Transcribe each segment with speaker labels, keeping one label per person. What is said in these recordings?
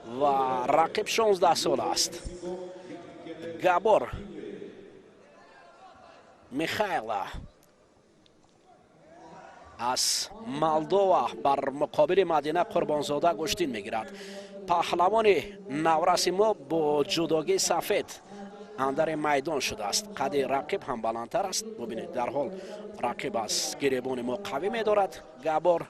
Speaker 1: Ва рақиб 16 сола аст, Габор Михайла аз Молдова бар муқобили Мадина Қурбонзода гӯштин мегирад. Паҳлавони навраси мо бо ҷудогии сафед андари майдон шудааст. Қади рақиб ҳам баландтар аст. Бубинед, дарҳол рақиб аз гиребони мо қавӣ медорад, Габор.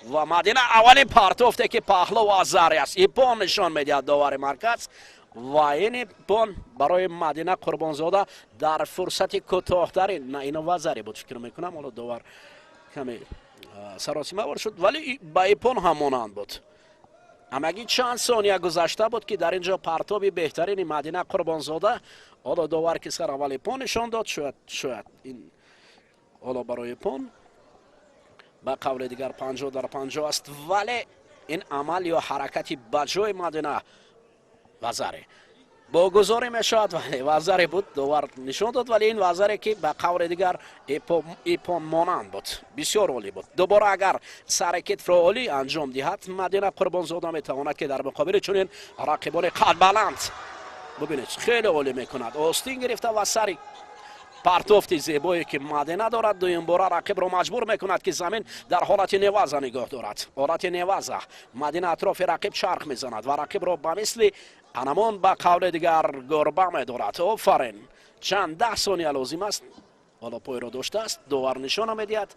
Speaker 1: Ва Мадина аввалин партофте, ки паҳлу вазари аст, иппон нишон медиҳад довари марказ. Ва ин иппон барои Мадина Қурбонзода дар фурсати кӯтоҳтарин, на, ино вазаре буд, фикр мекунам. Ҳоло довар каме саросимавор шуд, вале ба иппон ҳам монанд буд. Ҳамагӣ чанд сония гузашта буд, ки дар ин ҷо партоби беҳтарини Мадина Қурбонзода. Ҳоло довар ки сар аввал иппон нишон дод, шояд ин ҳоло барои иппон, ба қавли дигар, 50 дар 50 аст. Вале ин амал ё ҳаракати ба ҷои Мадина вазаре богузорӣ мешавад, вале вазаре буд, довар нишон дод. Вале ин вазаре, ки ба қавли дигар иппон монанд буд, бисёр олӣ буд. Дубора агар сари китфро олӣ анҷом диҳад, Мадина Қурбонзода метавонад, ки дар муқобили чунин рақибони қадбаланд, бубинед, хеле олӣ мекунад, остин гирифта ва сари партофти зебое, ки Мадина дорад, дуюмбора рақибро маҷбур мекунад, ки замин дар ҳолати неваза нигоҳ дорад. Ҳолати неваза Мадина атрофи рақиб чарх мезанад ва рақибро ба мисли анамон, ба қавли дигар, гурба медорад. Офарин! Чанд даҳ сония лозим аст. Ҳоло пойро доштааст, довар нишона медиҳад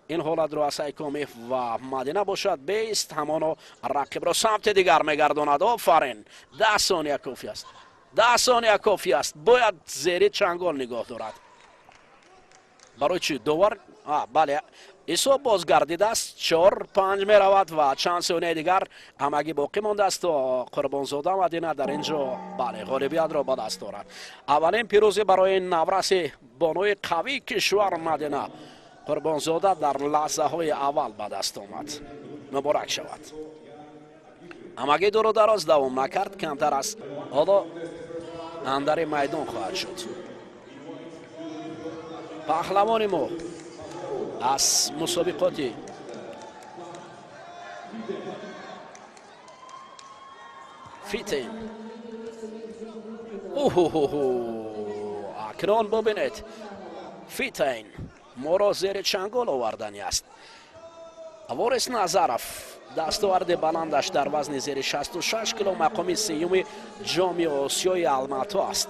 Speaker 1: ин ҳолатро Асайкомев. Ва Мадина бошад, беист, ҳамоно рақибро самти дигар мегардонад. Офарин! 10 сония кофӣ аст, 10 сония кофӣ аст. Бояд зери чангол нигоҳ дорад. Барои чӣ довар? Бале, ҳисоб бозгардидааст, 4-5 меравад ва чанд сонияи дигар ҳамагӣ боқӣ мондааст, то Қурбонзода Мадина дар ин ҷо, бале, ғолибиятро ба даст дорад. Аввалин пирӯзӣ барои навраси бонуи қавии кишвар Мадина Қурбонзода дар лаҳзаҳои аввал ба даст омад. Муборак шавад! Ҳамагӣ дуру дароз давом накард, камтар аз ҳоло андари майдон хоҳад шуд паҳлавони мо аз мусобиқоти фитин. Уҳуҳуҳу, акнун бубинед, Фитайн моро зери чангол овардани аст. Ворис Назаров дастоварди баландаш дар вазни зери 66 кило мақоми сеюми Ҷоми Осиёи Алмато аст.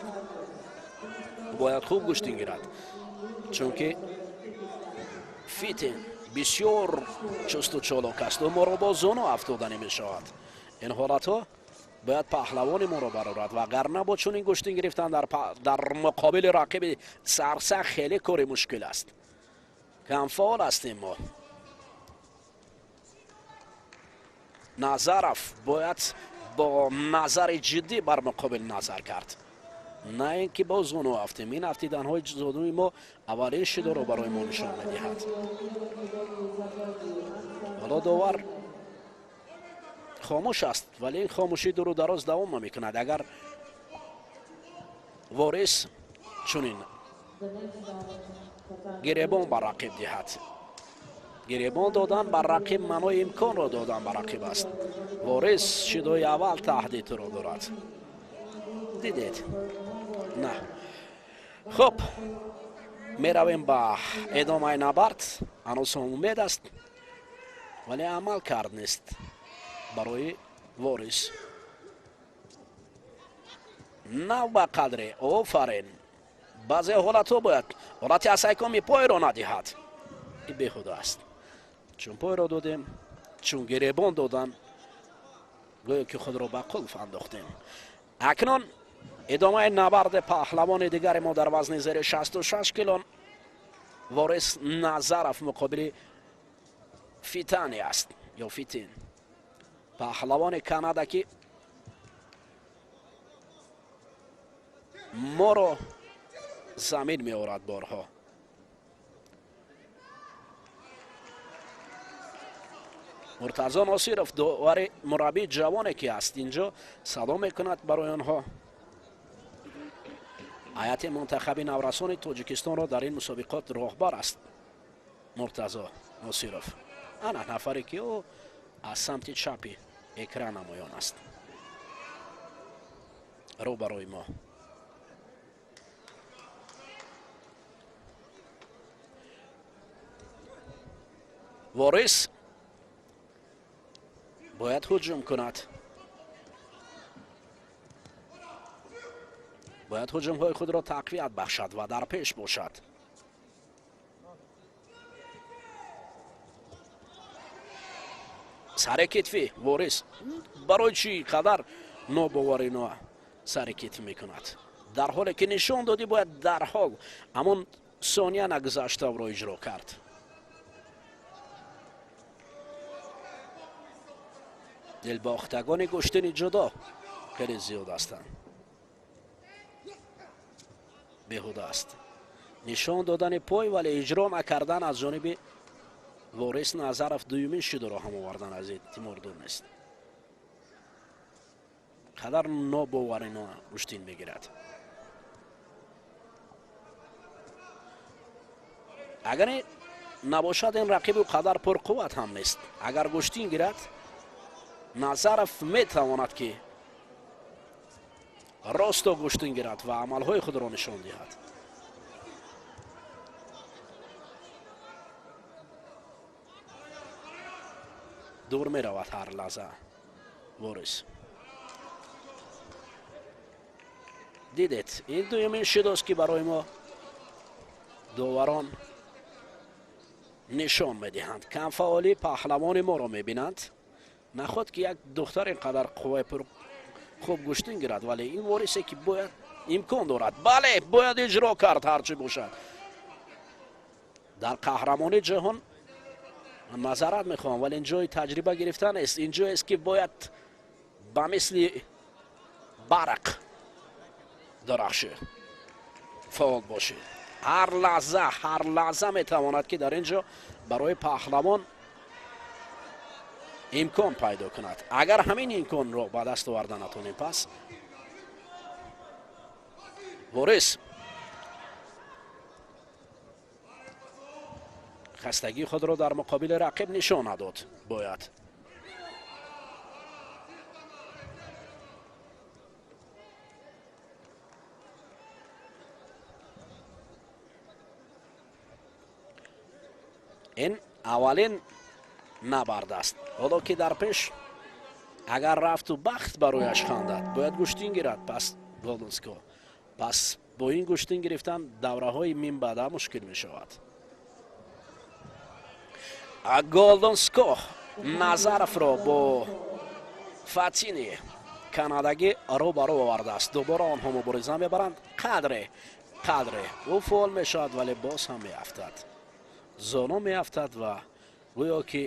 Speaker 1: Бояд хуб гӯштин гирад, чунки Фитин бисёр чусту чолок аст. Ӯ моро бо зону афтоданӣ мешавад. Ин ҳолатҳо бояд паҳлавони моро барорад, вагарна бо чунин гӯштин гирифтан дар муқобили рақиби сарсахт хеле кори мушкил аст. Камфаъол ҳастем мо. Назаров бояд бо назари ҷиддӣ бар муқобил назар кард, на ин ки бо зону афтем. Ин афтиданҳои зонуи мо аввалин шидоро барои мо нишон медиҳад. Ҳоло довар хомӯш аст, вале ин хомӯшӣ дуру дароз давом намекунад, агар Ворис чунин гиребон ба рақиб диҳад. Гиребон додан ба рақиб маънои имконро додан ба рақиб аст. Ворис шидои аввал таҳдидро дорад. Дидед, на? Хуб, меравем ба идомаи набард. Ҳанӯз ҳам умед аст, вале амал кард нест барои Ворис. Нав ба қадре, офарин! Баъзе ҳолатҳо бояд ҳолати асайкоми пойро надиҳад. Ин беҳуда аст, чун пойро додем, чун гиребон додан, гӯё ки худро ба қулф андохтем. Акнун идомаи набарди паҳлавони дигари мо дар вазни зери 66 кило, Ворис Назаров муқобили Фитани аст ё Фитин, паҳлавони Канада, ки моро замин меорад борҳо. Муртазо Носиров, довари мураббии ҷавоне, ки аст инҷо, садо мекунад барои онҳо. Ҳайати мунтахаби наврасони Тоҷикистонро дар ин мусобиқот роҳбар аст Муртазо Носиров. Ана нафаре, ки ӯ аз самти чапи экран намоён аст рӯ барои мо. Ворис бояд ҳуҷум кунад, бояд ҳуҷумҳои худро тақвият бахшад ва дар пеш бошад. Сари китфи Ворис барои чӣ қадар нобоварино сари китф мекунад? Дар ҳоле ки нишон додӣ, бояд дарҳол ҳамон сония нагузашта ӯро иҷро кард. Дилбохтагони гӯштини ҷудо хеле зиёд ҳастанд. Беҳуда аст нишон додани пой, вале иҷро накардан аз ҷониби Ворис Назаров. Дуюмин шидоро ҳам овардан аз эътимор дур нест. Қадар нобоварино гӯштин мегирад. Агар набошад, ин рақиб қадар пурқувват ҳам нест. Агар гӯштин гирад, Назаров метавонад ки росто гӯштин гирад ва амалҳои худро нишон диҳад. Дур меравад ҳар лаҳза Ворис. Дидед, ин дуюмин шидост ки барои мо доварон нишон медиҳанд. Камфаъолии паҳлавони моро мебинанд. Наход ки як духтар ин қадар қувваи хуб гӯштин гирад, вале ин Ворисе ки бояд имкон дорад. Бале, бояд иҷро кард ҳарчи бошад. Дар қаҳрамони ҷаҳон ман маъзарат мехоҳам, вале ин ҷои таҷриба гирифтан нест. Ин ҷоест ки бояд ба мисли барқ дарахшӣ, фаъол бошӣ. Ҳар лаҳза, ҳар лаҳза метавонад ки дар ин ҷо барои паҳлавон имкон пайдо кунад. Агар ҳамин имконро ба даст оварда натонем, пас Ворис хастагии худро дар муқобили рақиб нишон надод. Бояд ин аввалин набард аст. Ҳоло ки дар пеш агар рафту бахт барояш хандад, бояд гӯштин гирад. Пас Голденско, пас бо ин гӯштин гирифтан давраҳои минбаъда мушкил мешавад. Голденско Назаровро бо Фатини канадагӣ рӯбарӯ овардааст. Дубора онҳо мубориза мебаранд. Қадре қадре ӯ фаъол мешавад, вале боз ҳам меафтад, зоно меафтад ва гӯё ки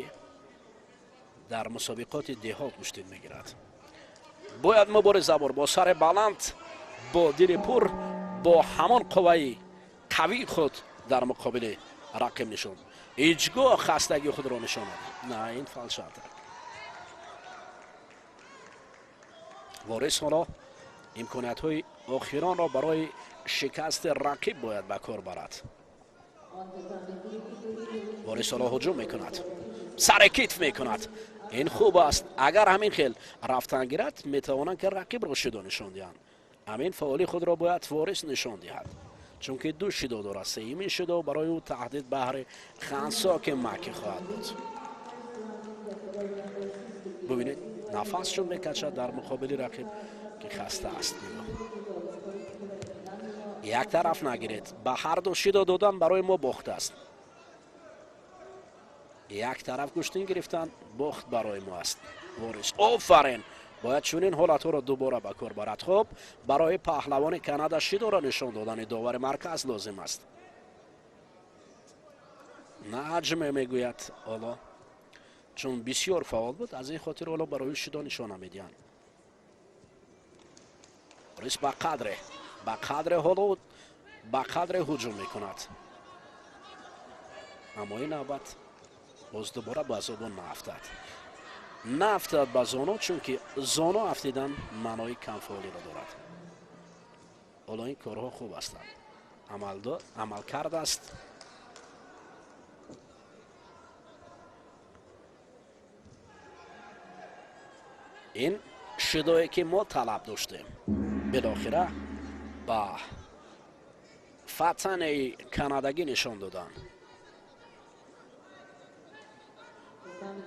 Speaker 1: дар мусобиқоти деҳот гӯштин мегирад. Бояд мубориза бур бо сари баланд, бо дили пур, бо ҳамон қувваи қавии худ дар муқобили рақиб нишон. Ҳеҷ гоҳ хастагии худро нишон надод. На, ин фалшатак. Ворис ҳоло имкониятҳои охиронро барои шикасти рақиб бояд ба кор барад. Ворис ҳоло ҳуҷум мекунад, сари китф мекунад. Ин хуб аст. Агар ҳамин хел рафтан гирад, метавонанд ки рақибро шидо нишон диҳанд. Ҳамин фаъоли худро бояд Ворис нишон диҳад, чунки ду шидо дорад. Сеюмин шидо барои ӯ таҳдид баҳри хансоки макӣ хоҳад буд. Бубинед, нафас чун мекашад дар муқобили рақиб ки хаста аст. Як тараф нагиред, ба ҳар ду шидо додан барои мо бохт аст. Як тараф гӯштин гирифтан бохт барои мо аст. Ворис, офарин, бояд чунин ҳолатҳоро дубора ба кор барад. Хуб, барои паҳлавони Канада шидоро нишон додани довари марказ лозим аст. Наҷме мегӯяд ҳоло, чун бисёр фаъол буд, аз ин хотир ҳоло барои шидо нишона медиҳанд. Ворис ба қадре, ба қадре ҳоло ба қадре ҳуҷум мекунад, аммо ин навбат боз дубора ба зону наафтад. Наафтад ба зону, чунки зону афтидан маънои камфаъолиро дорад. Ҳоло ин корҳо хуб ҳастанд. Амалкард аст. Ин шидое ки мо талаб доштем, билохира ба Фатанеи канадагӣ нишон доданд.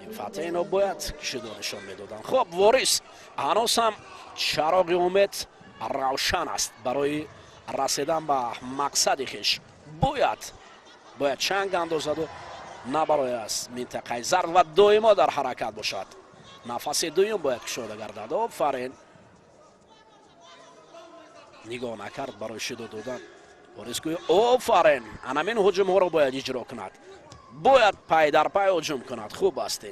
Speaker 1: Ин Фатаино бояд шидо нишон медоданд. Хуб, Ворис, ҳанӯз ҳам чароғи умед равшан аст барои расидан ба мақсади хеш. Бояд чанг андозаду на барои аз минтақаи зард ва доимо дар ҳаракат бошад. Нафаси дуюм бояд кушода гардад. Офарин, нигоҳ накард барои шидо додан. Ворис гӯё офарин, анамин ҳуҷумҳоро бояд иҷро кунад, бояд пай дар пай ҳуҷум кунад. Хуб аст,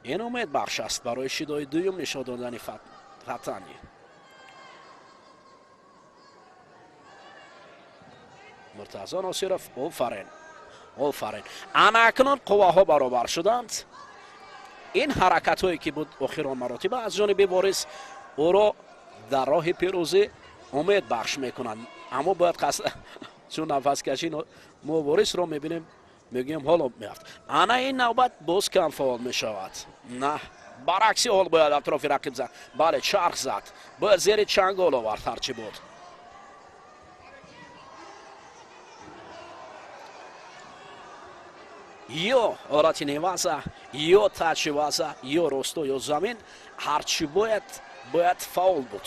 Speaker 1: ин умедбахш аст барои шидои дуюм нишон додани Фатани. Муртазо Носиров, офарин, офарин. Ана акнун қувваҳо баробар шуданд. Ин ҳаракатҳое ки буд охирон маротиба аз ҷониби Ворис, ӯро дар роҳи пирӯзӣ умедбахш мекунанд. Аммо бояд қасд, чун нафаскашӣ мо Ворисро мебинем, мегӯем ҳоло меафт. Ана ин навбат боз кам фаъол мешавад. На, баръакси ҳол бояд атрофи рақиб зад. Бале, чарх зад, бояд зери чангол овард ҳарчи буд. Ё ҳолати неваза, ё тачиваза, ё росто, ё замин, ҳарчи бояд фаъол буд.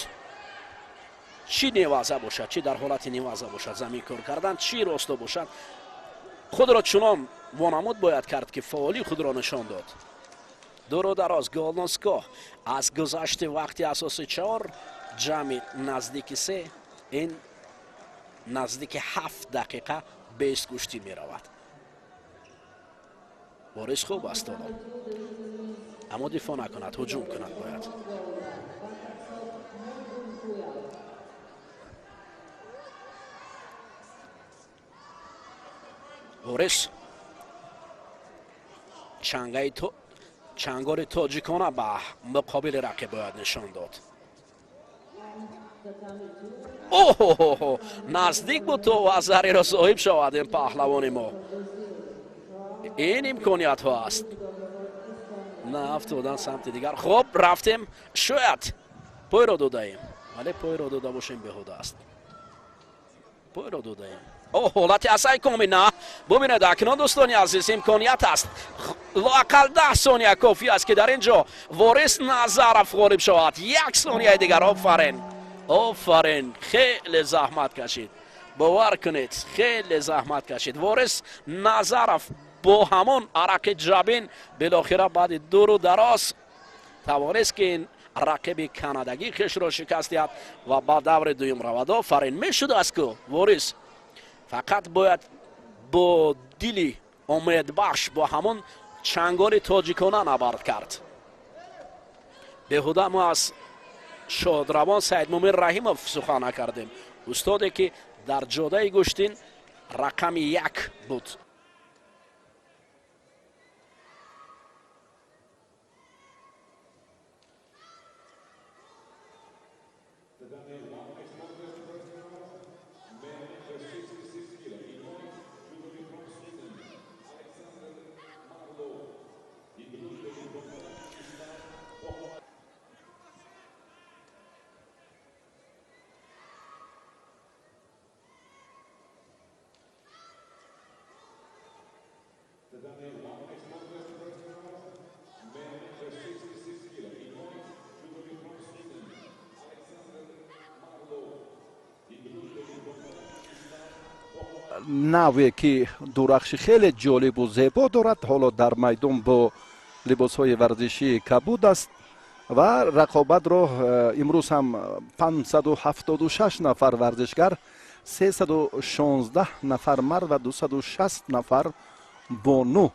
Speaker 1: Чӣ неваза бошад, чӣ дар ҳолати неваза бошад, замин кор кардан, чӣ росто бошад, худро чунон вонамуд бояд кард, ки фаъолӣ худро нишон дод. Дуру дароз голноскоҳ аз гузашти вақти асоси чор ҷамъи наздики се, ин наздики 7 дақиқа бест гӯштӣ меравад. Ворис хуб аст ҳоло, аммо дифоъ накунад, ҳуҷум кунад бояд. Ворис чангаи чангори тоҷикона ба муқобили рақиб бояд нишон дод. Оҳо, наздик буд то вазариро соҳиб шавад ин паҳлавони мо. Ин имкониятҳо аст, на афтодан самти дигар. Хуб, рафтем, шояд пойро додаем, вале пойро дода бошем, беҳуда аст, пойро додаем. О, ҳолати асай коми на. Бубинед акнун, дӯстони азиз, имконият аст, лоақал 10 сония кофӣ аст, ки дар ин ҷо Ворис Назаров ғолиб шавад. Як сонияи дигар. Офарин, офарин, хеле заҳмат кашид, бовар кунед, хеле заҳмат кашид Ворис Назаров. Бо ҳамон арақи ҷабин билохира баъди дуру дароз тавонист, ки ин рақиби канадагӣ хешро шикаст диҳад ва ба даври дуюм равад. Офарин, мешудааст ку Ворис, фақат бояд бо дили умедбахш, бо ҳамон чанголи тоҷикона набард кард. Беҳуда мо аз шодравон Саидмумин Раҳимов сухан накардем, устоде ки дар ҷодаи гӯштин рақами як буд.
Speaker 2: Наве ки дурахши хеле ҷолибу зебо дорад, ҳоло дар майдон бо либосҳои варзишии кабуд аст ва рақобатро имрӯз ҳам 576 нафар варзишгар, 316 нафар мард ва 260 нафар бону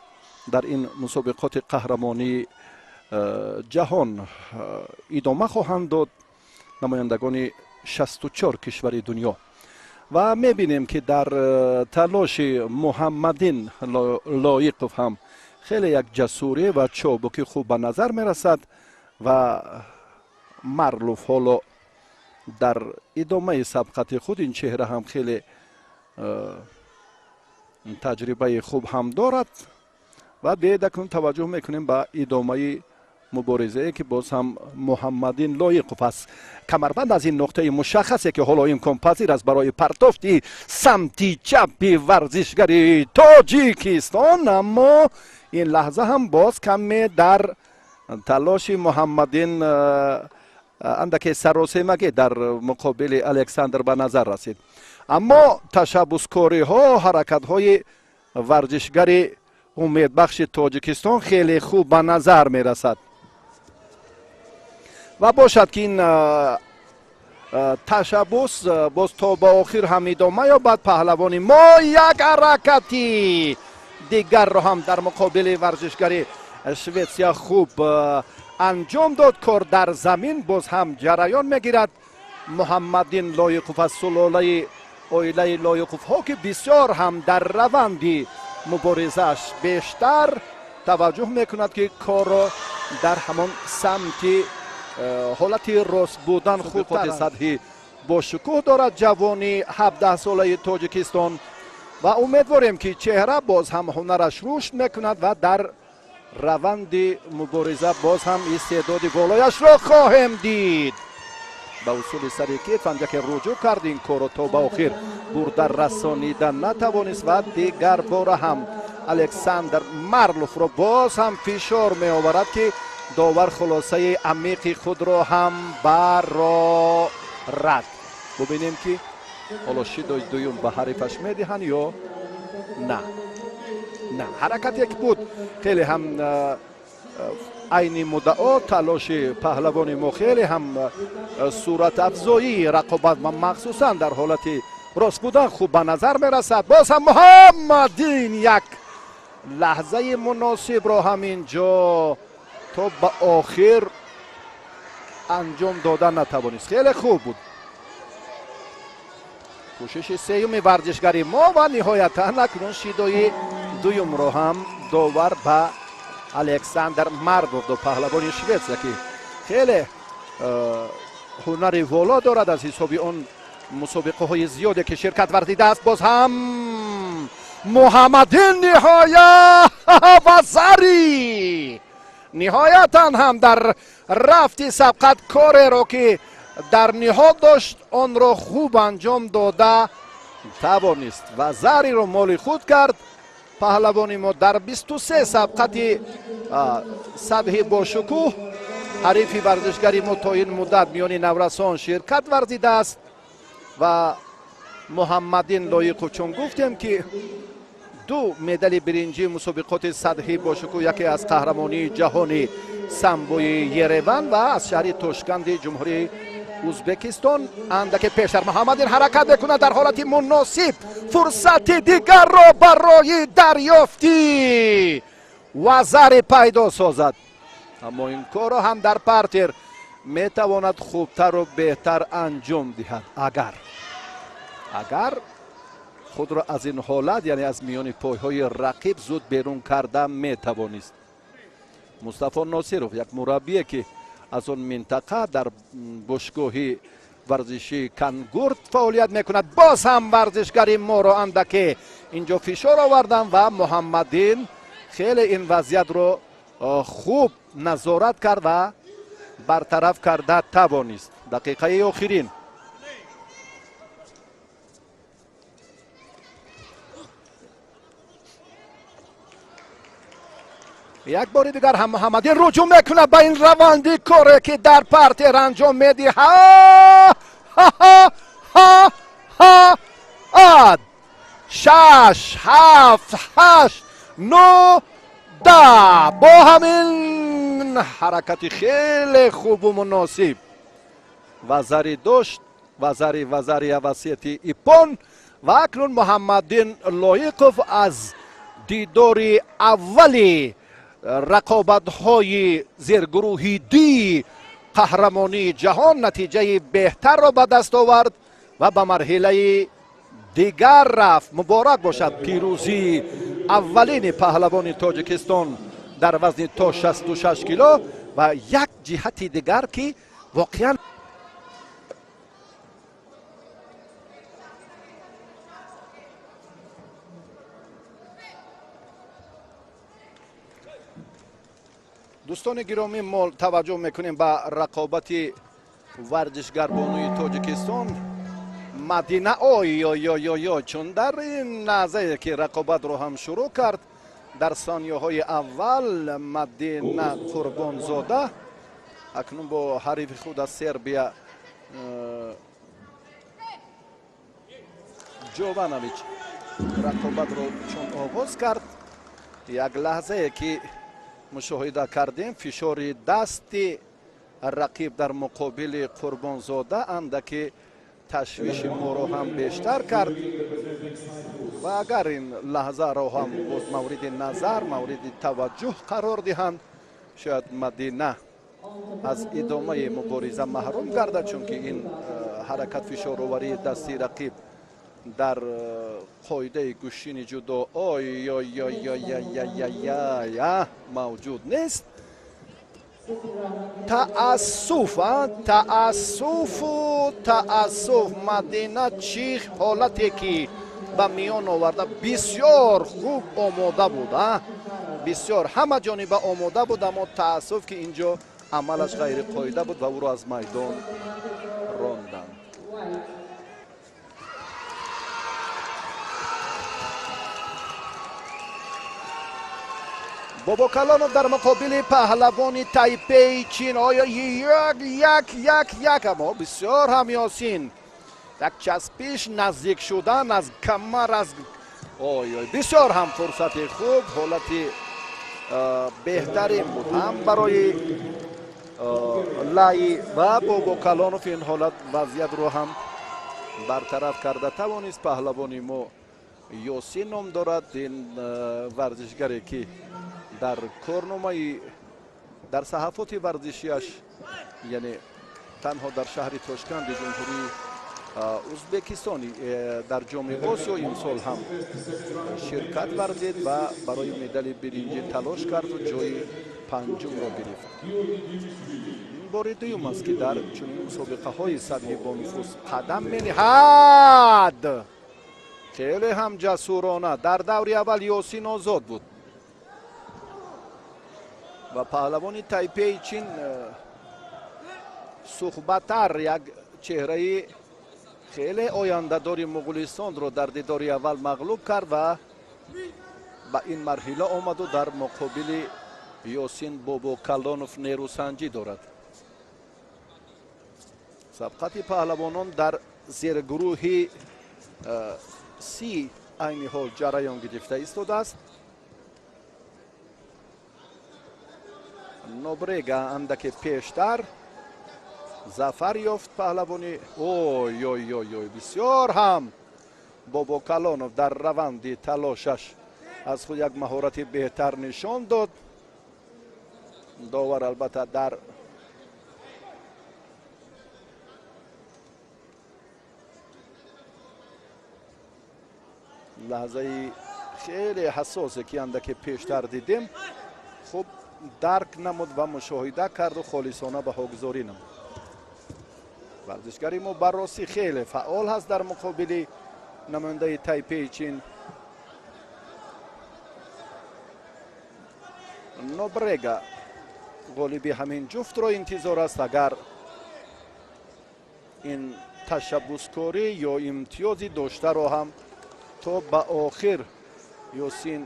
Speaker 2: дар ин мусобиқоти қаҳрамонии ҷаҳон идома хоҳанд дод, намояндагони 64 кишвари дунё. Ва мебинем, ки дар талоши Муҳаммадин Лоиқов ҳам хеле як ҷасурӣ ва чобукӣ хуб ба назар мерасад. Ва Марлуф ҳоло дар идомаи сабқати худ, ин чеҳра ҳам хеле таҷрибаи хуб ҳам дорад. Ва биёед, акнун таваҷҷӯҳ мекунем ба идомаи Муборизае ки боз ҳам Муҳаммадин Лоиқов аст. Камарбанд аз ин нуқтаи мушаххасе ки ҳоло имконпазир аст барои партофти самти чапи варзишгари Тоҷикистон, аммо ин лаҳза ҳам боз каме дар талоши Муҳаммадин андаке саросемагӣ дар муқобили Александр ба назар расид. Аммо ташаббускориҳо, ҳаракатҳои варзишгари умедбахши Тоҷикистон хеле хуб ба назар мерасад ва бошад ки ин ташаббус боз то ба охир ҳам идома ёбад. Паҳлавони мо як ҳаракати дигарро ҳам дар муқобили варзишгари Шветсия хуб анҷом дод. Кор дар замин боз ҳам ҷараён мегирад. Муҳаммадин Лоиқов аз сулолаи оилаи Лоиқовҳо, ки бисёр ҳам дар раванди муборизааш бештар таваҷҷӯҳ мекунад, ки корро дар ҳамон самти ҳолати рост будан хубтар сатҳи бошукӯҳ дорад ҷавони 17-солаи Тоҷикистон ва умедворем, ки чеҳра боз ҳам ҳунараш рушд мекунад ва дар раванди мубориза боз ҳам истеъдоди волояшро хоҳем дид. Ба усули сари китф андаке руҷӯъ кард, ин корро то ба охир бурда расонида натавонист ва дигар бора ҳам Александр Марловро боз ҳам фишор меоварад, ки довар хулосаи амиқи худро ҳам барорад. Бубинем, ки ҳоло шидои дуюм ба ҳарифаш медиҳанд ё на. На, ҳаракате ки буд хеле ҳам айни муддао талоши паҳлавони мо хеле ҳам суратафзоии рақобат ва махсусан дар ҳолати рост будан хуб ба назар мерасад. Боз ҳам Муҳаммадин як лаҳзаи муносибро ҳамин ҷо то ба охир анҷом дода натавонист. Хеле хуб буд кӯшиши сеюми варзишгари мо ва ниҳоятан акнун шидои дуюмро ҳам довар ба Александр Марлов дод, паҳлавони Шветсия, ки хеле ҳунари воло дорад аз ҳисоби он мусобиқаҳои зиёде ки ширкат варзидааст. Боз ҳам Муҳаммадин ниҳоя вазари ниҳоятан ҳам дар рафти сабқат кореро, ки дар ниҳод дошт, онро хуб анҷом дода тавонист ва зариро моли худ кард. Паҳлавони мо дар 23 сабқати сатҳи бошукӯҳ ҳарифи варзишгари мо то ин муддат миёни наврасон ширкат варзидааст. Ва Муҳаммадин Лоиқов, чун гуфтем, ки ду медали биринҷии мусобиқоти сатҳи бошукӯҳ, яке аз қаҳрамонии ҷаҳони самбои Ереван ва аз шаҳри Тошканди Ҷумҳурии Узбекистон. Андаке пештар Муҳаммадин ҳаракат мекунад дар ҳолати муносиб, фурсати дигарро барои дарёфти вазари пайдо созад, аммо ин корро ҳам дар партер метавонад хубтару беҳтар анҷом диҳад, агар худро аз ин ҳолат, яъне аз миёни пойҳои рақиб зуд берун карда метавонист. Мустафо Носиров, як мураббие, ки аз он минтақа дар бошгоҳи варзишии Кангурд фаъолият мекунад, боз ҳам варзишгари моро андаке инҷо фишор оварданд ва Муҳаммадин хеле ин вазъиятро хуб назорат кард ва бартараф карда тавонист. Дақиқаи охирин. Як бори дигар ҳам Муҳаммадин руҷӯъ мекунад ба ин раванди коре, ки дар партер анҷом медиҳад. Шаш, ҳафт, ҳашт, нӯ, 10. Бо ҳамин ҳаракати хеле хубу муносиб вазари дошт, вазари авасияти ипон. Ва акнун Муҳаммадин Лоиқов аз дидори аввали рақобатҳои зергурӯҳи ди қаҳрамонии ҷаҳон натиҷаи беҳтарро ба даст овард ва ба марҳилаи дигар рафт. Муборак бошад пирӯзии аввалини паҳлавони Тоҷикистон дар вазни то 66 кило. Ва як ҷиҳати дигар, ки воқеан Дӯстони гиромӣ, мо таваҷҷӯҳ мекунем ба рақобати варзишгарбонуи Тоҷикистон Мадина. Ой-ой-ой-ой, чун дар ин лаҳзае ки рақобатро ҳам шурӯъ кард, дар сонияҳои аввал Мадина Қурбонзода акнун бо ҳарифи худ аз Сербия Ҷованович рақобатро чун оғоз кард, як лаҳзае ки мушоҳида кардем, фишори дасти рақиб дар муқобили Қурбонзода андаке ташвиши моро ҳам бештар кард. Ва агар ин лаҳзаро ҳам боз мавриди назар, мавриди таваҷҷӯҳ қарор диҳанд, шояд Мадина аз идомаи мубориза маҳрум гардад, чунки ин ҳаракат, фишороварии дасти рақиб дар қоидаи гӯштини ҷудо ой-ой-ой-ой-ой-ой мавҷуд нест. Таассуф, таассуфу таассуф, Мадина чӣ ҳолате ки ба миён оварда, бисёр хуб омода буд, бисёр ҳама ҷониба омода буд, аммо таассуф, ки ин ҷо амалаш ғайриқоида буд ва ӯро аз майдон ронданд. Бобокалонов дар муқобили паҳлавони Тайпеи Чин. Оё як як як як, аммо бисёр ҳам Ёсин як часпиш, наздик шудан аз камар, аз ой ой, бисёр ҳам фурсати хуб, ҳолати беҳтарин буд ҳам барои Лаи ва Бобокалонов. Ин ҳолат вазъиятро ҳам бартараф карда тавонист. Паҳлавони мо Ёсин ном дорад. Ин варзишгаре ки дар корномаи, дар саҳафоти варзишиаш, яъне танҳо дар шаҳри Тошканди Ҷумҳурии Узбекистон дар Ҷоми Осиё имсол ҳам ширкат варзид ва барои медали биринҷӣ талош карду ҷои панҷумро гирифт. Ин бори дуюм аст, ки дар чунин мусобиқаҳои сатҳи бонуфуз қадам мениҳад. Хеле ҳам ҷасурона. Дар даври аввал Ёсин озод буд ва паҳлавони Тайпеи Чин Суҳбатар, як чеҳраи хеле ояндадори Муғулистонро дар дидори аввал мағлуб кард ва ба ин марҳила омаду дар муқобили Ёсин Бобокалонов нерӯсанҷӣ дорад. Сабқати паҳлавонон дар зергурӯҳи си айни ҳол ҷараён гирифта истодааст. Нобрега андаке пештар зафар ёфт паҳлавони. Ой ой ой ой, бисёр ҳам Бобокалонов дар раванди талошаш аз худ як маҳорати беҳтар нишон дод. Довар албатта дар лаҳзаи хеле ҳассосе, ки андаке пештар дидем, хуб дарк намуд ва мушоҳида карду холисона баҳогузорӣ намуд. Варзишгари мо барросӣ хеле фаъол ҳаст дар муқобили намояндаи Тайпеи Чин. Нобрега ғолиби ҳамин ҷуфтро интизор аст. Агар ин ташаббускорӣ ё имтиёзи доштаро ҳам то ба охир Ёсин,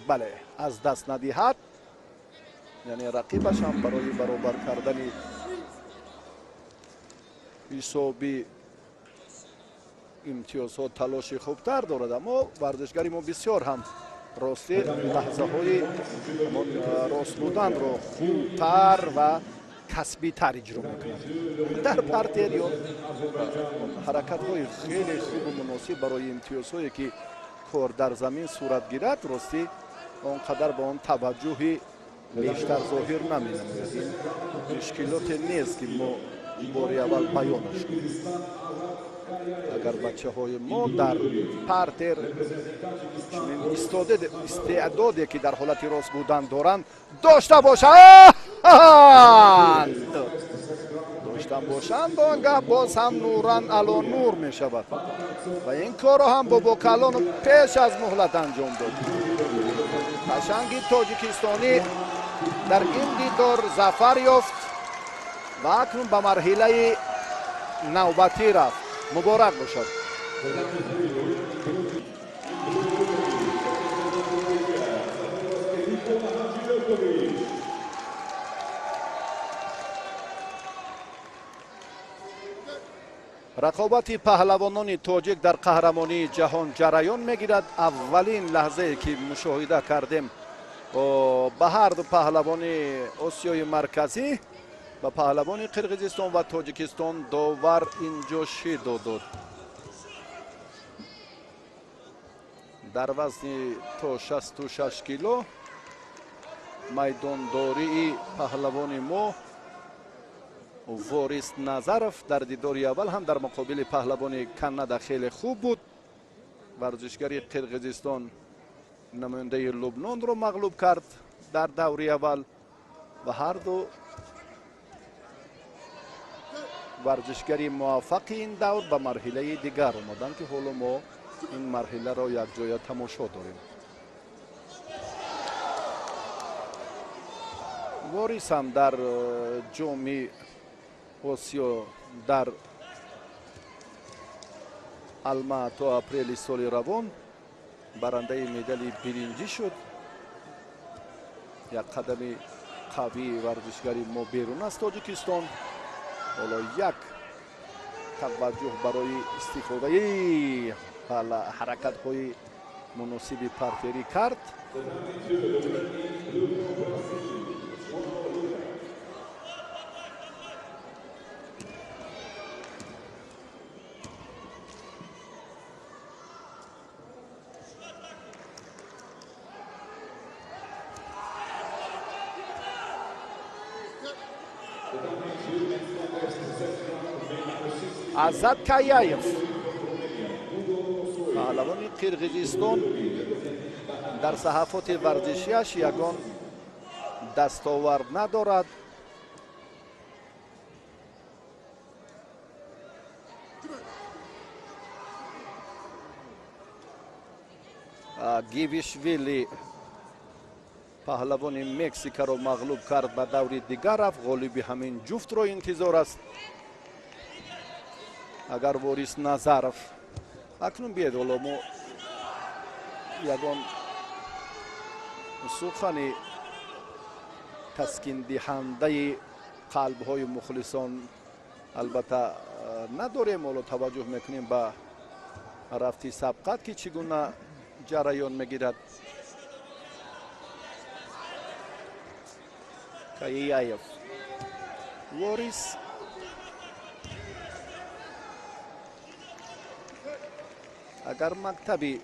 Speaker 2: бале, аз даст надиҳад, яъне рақибаш ҳам барои баробар кардани ҳисоби имтиёзҳо талоши хубтар дорад, аммо варзишгари мо бисёр ҳам ростӣ лаҳзаҳои рост буданро хубтар ва касбитар иҷро мекунад. Дар партер ё ҳаракатҳои хеле хубу муносиб барои имтиёзҳое, ки кор дар замин сурат гирад, ростӣ он қадар ба он таваҷҷӯҳи бештар зоҳир наменамояд. Ин мушкилоте нест, ки мо бори аввал баёнаш кунем. Агар бачаҳои мо дар партер чунин истеъдоде, ки дар ҳолати рост будан доранд, дошта бошанд, доштан бошанд, он гаҳ боз ҳам нуран ало нур мешавад. Ва ин корро ҳам Бобокалонов пеш аз муҳлат анҷом дод. Қашанги тоҷикистонӣ. Дар ин дидор зафар ёфт ва акнун ба марҳилаи навбатӣ рафт. Муборак бошад. Рақобати паҳлавонони тоҷик дар қаҳрамонии ҷаҳон ҷараён мегирад. Аввалин лаҳзае ки мушоҳида кардем, ба ҳарду паҳлавони Осиёи Марказӣ, ба паҳлавони Қирғизистон ва Тоҷикистон довар инҷо шидо дод. Дар вазни то 66 кило майдондории паҳлавони мо Ворис Назаров дар дидори аввал ҳам дар муқобили паҳлавони Канада хеле хуб буд. Варзишгари Қирғизистон намояндаи Лубнонро мағлуб кард дар даври аввал ва ҳарду варзишгари муваффақи ин давр ба марҳилаи дигар омаданд, ки ҳоло мо ин марҳиларо якҷоя тамошо дорем. Ворис ҳам дар Ҷоми Осиё дар Алмато апрели соли равон барандаи медали биринҷӣ шуд. Як қадами қавии варзишгари мо берун аз Тоҷикистон. Ҳоло як таваҷҷӯҳ барои истифодаи ҳаракатҳои муносиби партерӣ кард. Азат Каяев, паҳлавони Қирғизистон, дар саҳафоти варзишиаш ягон дастовард надорад. Гивишвили паҳлавони Мексикаро мағлуб кард, ба даври дигар рафт. Ғолиби ҳамин ҷуфтро интизор аст. Агар Ворис Назаров акнун биед, ҳоло мо ягон сухани таскиндиҳандаи қалбҳои мухлисон албатта надорем. Ҳоло таваҷҷӯҳ мекунем ба рафти сабқат, ки чӣ гуна ҷараён мегирад. Каяев Ворис агар мактаби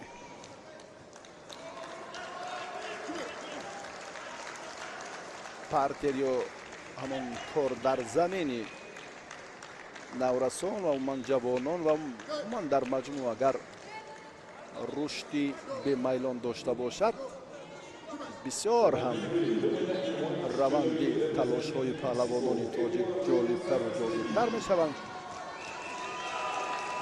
Speaker 2: партер ё ҳамон кор дар замини наврасон ва умуман ҷавонон ва умуман дар маҷмӯъ агар рушди бемайлон дошта бошад, бисёр ҳам раванди талошҳои паҳлавонони тоҷик ҷолибтару ҷолибтар мешаванд.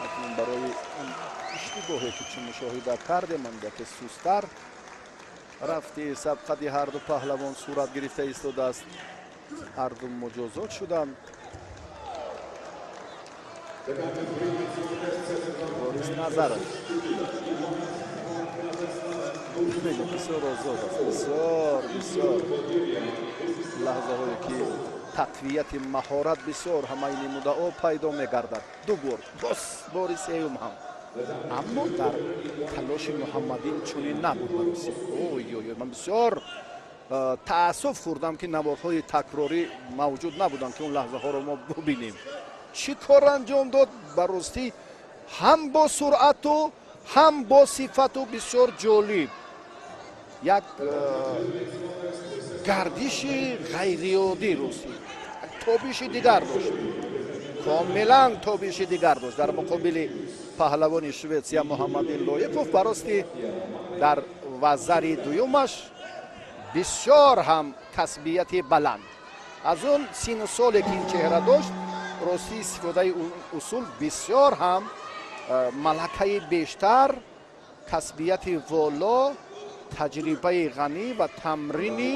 Speaker 2: Акнун барои он иштибоҳе ки чун мушоҳида кардем, андаке сустар рафти сабқати ҳарду паҳлавон сурат гирифта истодааст. Ҳарду муҷозот шуданд. Борис Назаров бисёр озод аст, бисёр бисёр лаҳзаҳое ки тақвияти маҳорат бисёр ҳамаи намудао пайдо мегардад. Ду бор, боз бори сеюм ҳам, аммо дар талоши Муҳаммадин чунин набуд. Бароси ой ой, ман бисёр таассуф хӯрдам, ки наворҳои такрорӣ мавҷуд набуданд, ки он лаҳзаҳоро мо бубинем, чӣ кор анҷом дод. Ба ростӣ, ҳам бо суръату ҳам бо сифату бисёр ҷолиб як гардиши ғайриоддӣ, ростӣ тобиши дигар дошт, комилан тобиши дигар дошт дар муқобили паҳлавони Шветсия Муҳаммадин Лоиқов. Барости дар вазари дуюмаш бисёр ҳам касбияти баланд аз он сину соле ки ин чеҳра дошт, ростӣ истифодаи усул бисёр ҳам малакаи бештар, касбияти воло, таҷрибаи ғанӣ ва тамрини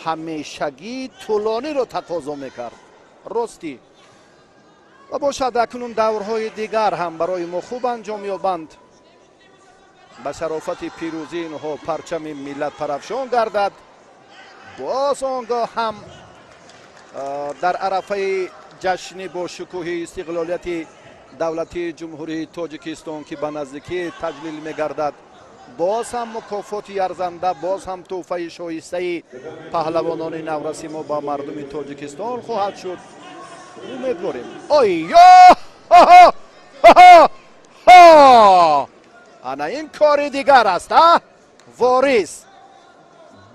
Speaker 2: ҳамешагии тӯлониро тақозо мекард. Ростӣ ва бошад, акнун даврҳои дигар ҳам барои мо хуб анҷом ёбанд, ба шарофати пирӯзии инҳо парчами миллат парафшон гардад. Боз он гоҳ ҳам дар арафаи ҷашни бо шукӯҳи истиқлолияти давлатии Ҷумҳурии Тоҷикистон, ки ба наздикӣ таҷлил мегардад, боз ҳам мукофоти арзанда, боз ҳам тӯҳфаи шоистаи паҳлавонони навраси мо ба мардуми Тоҷикистон хоҳад шуд. Умедворем. Ойё, ана ин кори дигар аст. А Ворис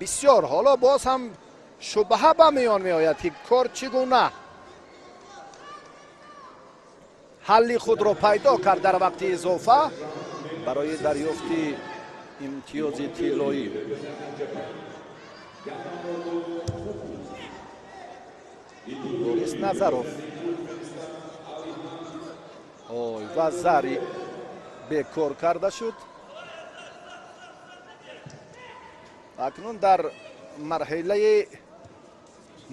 Speaker 2: бисёр ҳоло боз ҳам шубҳа ба миён меояд, ки кор чӣ гуна ҳалли худро пайдо кард дар вақти изофа барои дарёфти имтиёзи тиллоӣ. Борис Назаров, ой, ва зари бекор карда шуд. Акнун дар марҳилаи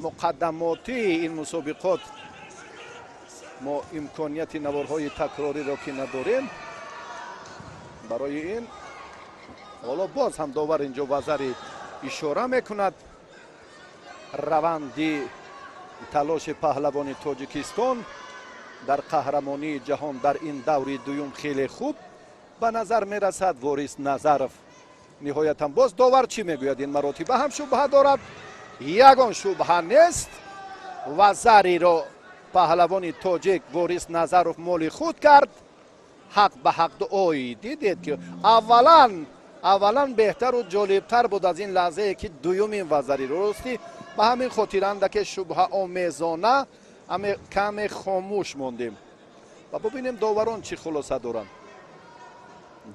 Speaker 2: муқаддамотии ин мусобиқот мо имконияти наворҳои такрориро ки надорем, барои ин ҳоло боз ҳам довар инҷо вазари ишора мекунад. Раванди талоши паҳлавони Тоҷикистон дар қаҳрамонии ҷаҳон дар ин даври дуюм хеле хуб ба назар мерасад. Ворис Назаров ниҳоятан боз довар чӣ мегӯяд? Ин маротиба ҳам шубҳа дорад, ягон шубҳа нест. Вазариро паҳлавони тоҷик Ворис Назаров моли худ кард. Ҳақ ба ҳақ. Ой, дидед, ки аввалан беҳтару ҷолибтар буд аз ин лаҳзае, ки дуюмин вазариро ростӣ. Ба ҳамин хотир андаке шубҳаомезона каме хомӯш мондем ва бубинем, доварон чӣ хулоса доранд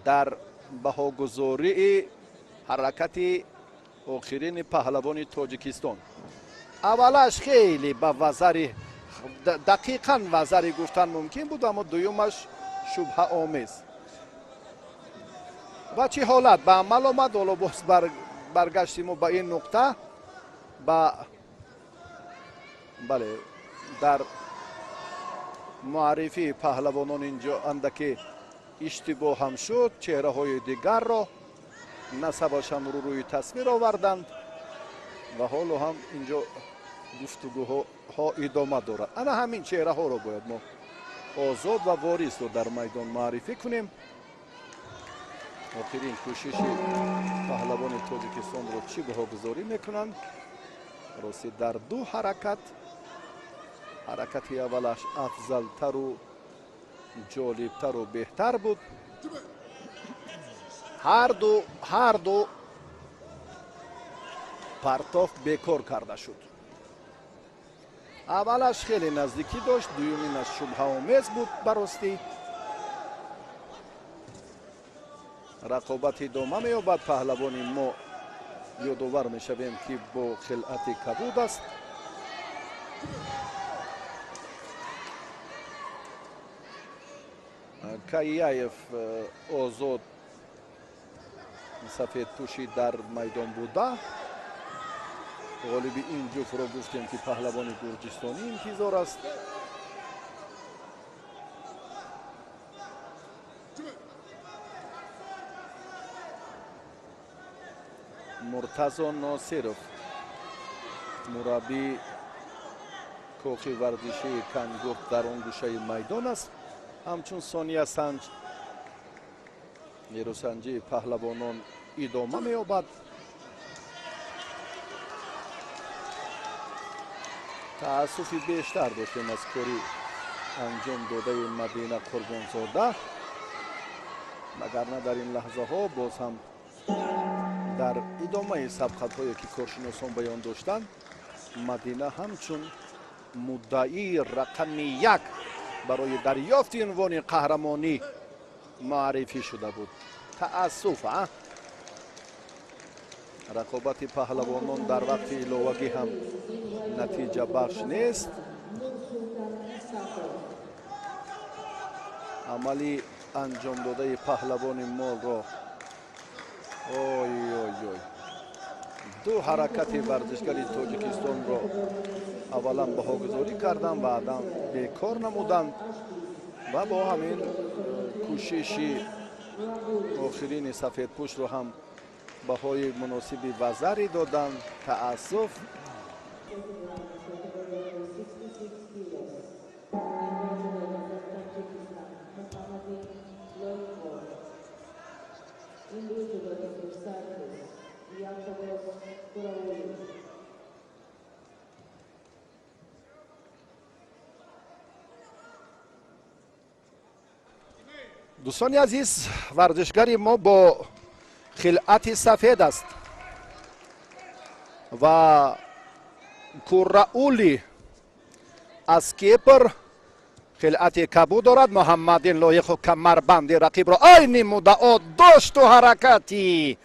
Speaker 2: дар баҳогузории ҳаракати охирини паҳлавони Тоҷикистон. Аввалаш хеле ба вазари дақиқан вазари гуфтан мумкин буд, аммо дуюмаш шубҳаомез. Ва чӣ ҳолат ба амал омад? Ҳоло боз баргашти мо ба ин нуқта, ба бале, дар муаррифии паҳлавонон инҷо андаке иштибоҳ ҳам шуд. Чеҳраҳои дигарро насабашон рӯ рӯи тасвир оварданд ва ҳоло ҳам инҷо гуфтугӯҳо идома дорад. Ана ҳамин чеҳраҳоро бояд мо Озод ва Ворисро дар майдон муаррифӣ кунем. Охирин кӯшиши паҳлавони Тоҷикистонро чӣ баҳогузорӣ мекунанд? Ростӣ, дар ду ҳаракат ҳаракати аввалаш афзалтару ҷолибтару беҳтар буд. Ҳарду партоф бекор карда шуд. Аввалаш хеле наздикӣ дошт, дуюминаш шубҳаомез буд. Ба ростӣ, рақобат идома меёбад. Паҳлавони мо, ёдовар мешавем, ки бо хилъати кабуд аст. Каяев Озод сафедпӯшӣ дар майдон буда. Ғолиби ин ҷуфтро гуфтем, ки паҳлавони гурҷистонӣ интизор аст. Муртазо Носиров, мураббии кохи варзишии Кангурт, дар он гӯшаи майдон аст ҳамчун сония санҷ. Нерӯсанҷии паҳлавонон идома меёбад. Таассуфи бештар доштем аз кори анҷом додаи Мадина Қурбонзода, вагарна дар ин лаҳзаҳо боз ҳам дар идомаи сабқатҳое, ки коршиносон баён доштанд, Мадина ҳамчун муддаии рақами як барои дарёфти унвони қаҳрамонӣ муаррифӣ шуда буд. Таассуф, а рақобати паҳлавонон дар вақти иловагӣ ҳам натиҷабахш нест. Амали анҷомдодаи паҳлавони молро, ой, ой, ой. Ду ҳаракати варзишгари Тоҷикистонро аввалан баҳогузорӣ карданд, баъдан бекор намуданд ва бо ҳамин кӯшиши охирини сафедпӯшро ҳам баҳои муносиби вазарӣ доданд. Таассуф. Дӯстони азиз, варзишгари мо бо хилъати сафед аст ва Кураули аз Кипр хилъати кабуд дорад. Муҳаммадин Лоиқов камарбанди рақибро айни муддао дошту ҳаракати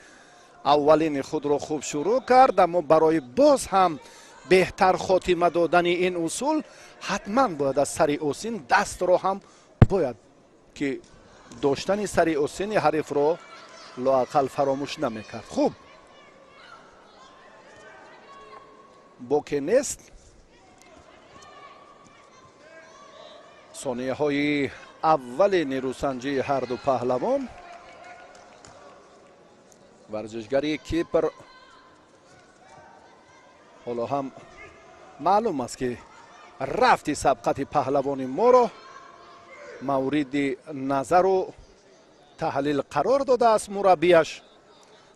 Speaker 2: аввалини худро хуб шурӯъ кард, аммо барои боз ҳам беҳтар хотима додани ин усул ҳатман бояд аз сари осин дастро ҳам бояд ки доштани сари осини ҳарифро лоақал фаромӯш намекард. Хуб, боке нест. Сонияҳои аввали нерӯсанҷии ҳарду паҳлавон. Варзишгари Кипр ҳоло ҳам маълум аст, ки рафти сабқати паҳлавони моро мавриди назару таҳлил қарор додааст мураббияш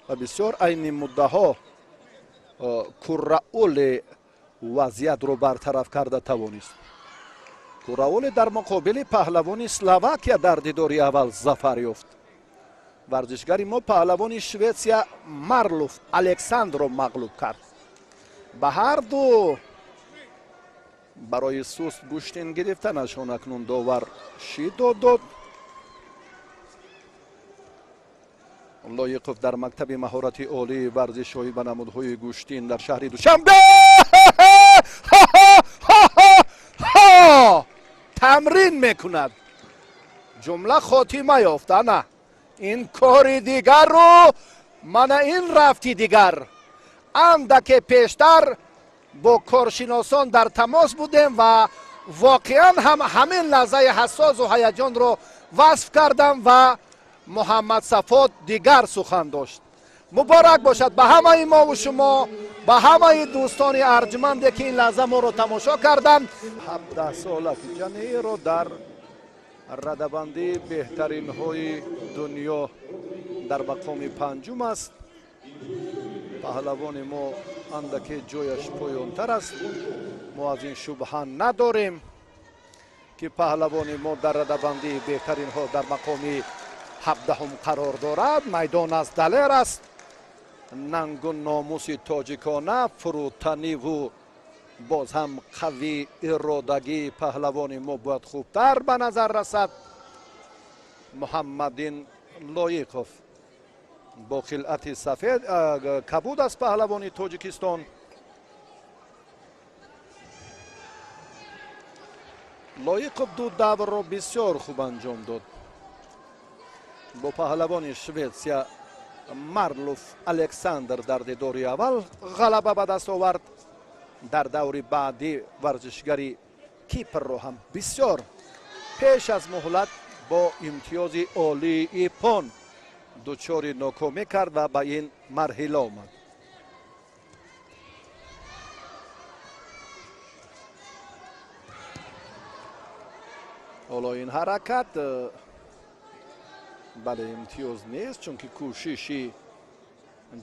Speaker 2: ва бисёр айни муддаҳо Куррауле вазъиятро бартараф карда тавонист. Куррауле дар муқобили паҳлавони Словакия дар дидори аввал зафар ёфт. Варзишгари мо паҳлавони Шветсия Марлуф Александрро мағлуб кард. Ба ҳар ду барои суст гӯштин гирифтанашон акнун довар шиддот дод. Лоиқов дар мактаби маҳорати олии варзишҳои ба намудҳои гӯштин дар шаҳри Душанбе тамрин мекунад. Ҷумла хотима ёфт. Ана ин кори дигарро, мана ин рафти дигар. Андаке пештар бо коршиносон дар тамос будем ва воқеан ҳам ҳамин лаҳзаи ҳассосу ҳаяҷонро васф кардам ва Муҳаммадсафо дигар сухан дошт. Муборак бошад ба ҳамаи мову шумо, ба ҳамаи дӯстони арҷманде, ки ин лаҳза моро тамошо карданд. 17 сола Ҷанеро дар радабандии беҳтаринҳои дунё дар мақоми панҷум аст. Паҳлавони мо андаке ҷояш поёнтар аст. Мо аз ин шубҳа надорем, ки паҳлавони мо дар радабандии беҳтаринҳо дар мақоми 17-ум қарор дорад. Майдон аст, далер аст. Нангу номуси тоҷикона, фурӯтаниву боз ҳам қавӣ иродагии паҳлавони мо бояд хубтар ба назар расад. Муҳаммадин Лоиқов бо хилъати сафед кабуд аст паҳлавони Тоҷикистон. Лоиқов ду даврро бисёр хуб анҷом дод. Бо паҳлавони Шветсия Марлуф Александр дар дидори аввал ғалаба ба даст овард. Дар даври баъдӣ варзишгари Кипрро ҳам бисёр пеш аз муҳлат бо имтиёзи олии иппон дучори нокомӣ кард ва ба ин марҳила омад. Ҳоло ин ҳаракат, бале, имтиёз нест, чунки кӯшиши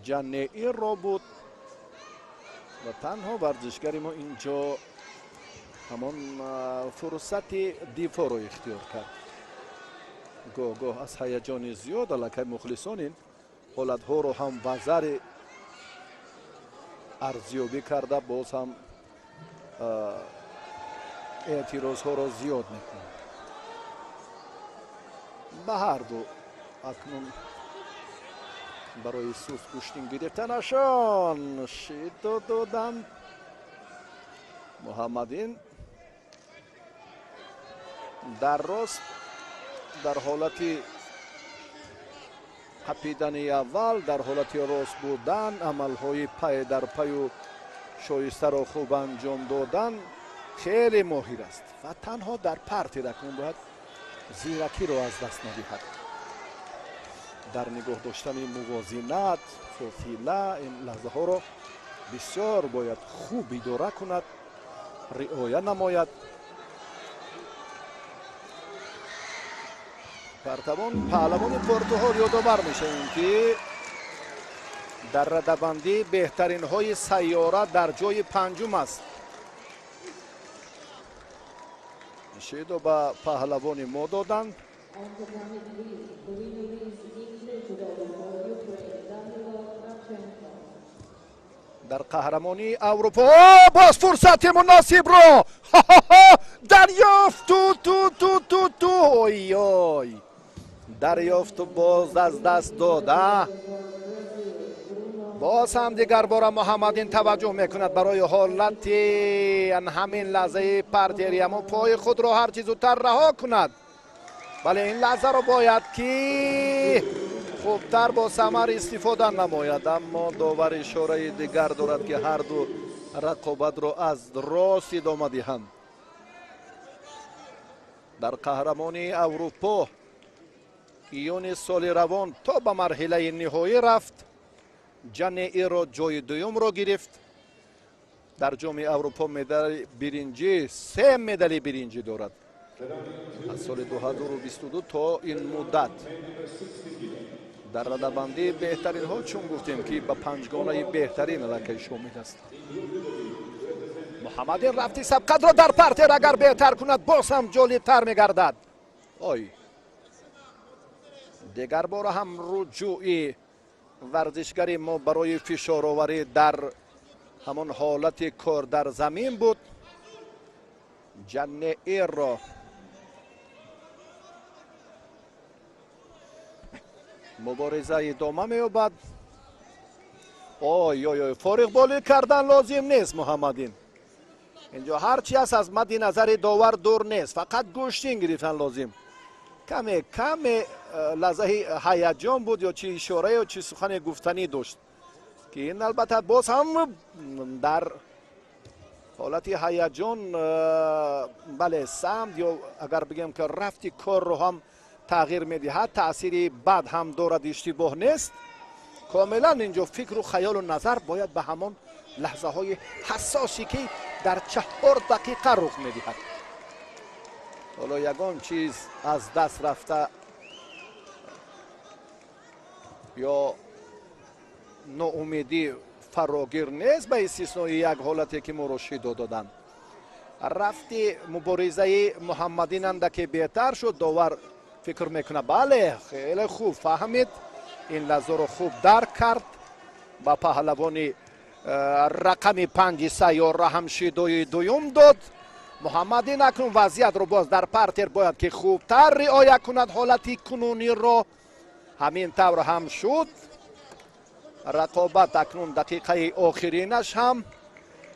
Speaker 2: Ҷаннеирро буд ва танҳо варзишгари мо инҷо ҳамон фурсати дифоъро ихтиёр кард. Гоҳ гоҳ аз ҳаяҷони зиёд аллакай мухлисон ин ҳолатҳоро ҳам вазари арзёбӣ карда, боз ҳам эътирозҳоро зиёд мекунанд. Ба ҳар ду акнун барои суст гӯштин гирифтанашон шиддо доданд. Муҳаммадин дар рост дар ҳолати Қапидани аввал, дар ҳолати рост будан, амалҳои пай дар паю шоистаро хуб анҷом додан хеле моҳир аст ва танҳо дар партер акнун бояд зиракиро аз даст надиҳад. Дар нигоҳ доштани мувозинат, фосила, ин лаҳзаҳоро бисёр бояд хуб идора кунад, риоя намояд. Партавон паҳлавони Портуғол ёдовар мешавем, ки дар радабандии беҳтаринҳои сайёра дар ҷои панҷум аст. Шидо ба паҳлавони мо доданд. Дар қаҳрамонии Аврупо боз фурсати муносибро дарёфт, ту ту ту ту ту ой ой дарёфту боз аз даст дода. Боз ҳам дигар бора Муҳаммадин таваҷҷӯҳ мекунад барои ҳолати ҳамин лаҳзаи партери, аммо пои худро ҳарчи зудтар раҳо кунад. Бале, ин лаҳзаро бояд ки хубтар бо самар истифода намояд, аммо довар ишораи дигар дорад, ки ҳарду рақобатро аз рост идома диҳанд. Дар қаҳрамонии Аврупо июни соли равон то ба марҳилаи ниҳоӣ рафт, Ҷанеиро ҷои дуюмро гирифт. Дар ҷоми Аврупо медали биринҷӣ, се медали биринҷӣ дорад аз соли 2022 то ин муддат. Дар радабандии беҳтаринҳо, чун гуфтем, ки ба панҷгонаи беҳтарин аллакай шомил аст. Муҳаммадин рафти сабқатро дар партер агар беҳтар кунад, боз ҳам ҷолибтар мегардад. Ой, дигар бора ҳам руҷӯи варзишгари мо барои фишороварӣ дар ҳамон ҳолати кор дар замин буд. Ҷанеиро мубориза идома меёбад. Ой ой ой, фориғболӣ кардан лозим нест Муҳаммадин. Инҷо ҳарчи аст аз мадди назари довар дур нест, фақат гӯштин гирифтан лозим. Каме каме лаҳзаи ҳаяҷон буд ё чи ишора ё чи сухане гуфтанӣ дошт, ки ин албатта боз ҳам дар ҳолати ҳаяҷон, бале, самт ё агар бигем ки рафти корро ҳам тағйир медиҳад, таъсири бад ҳам дорад, иштибоҳ нест. Комилан инҷо фикру хаёлу назар бояд ба ҳамон лаҳзаҳои ҳассосе ки дар 4 дақиқа рух медиҳад. Ҳоло ягон чиз аз даст рафта ё ноумедӣ фарогир нест, ба истиснои як ҳолате ки моро шидо доданд. Рафти муборизаи Муҳаммадин андаке беҳтар шуд. Довар фикр мекунад, бале, хеле хуб фаҳмид, ин лаҳзаро хуб дарк кард. Ба паҳлавони рақами 5 сайёра ҳам шидои дуюм дод. Муҳаммадин акнун вазъиятро боз дар партер бояд ки хубтар риоя кунад ҳолати кунуниро. Ҳамин тавр ҳам шуд. Рақобат акнун дақиқаи охиринаш ҳам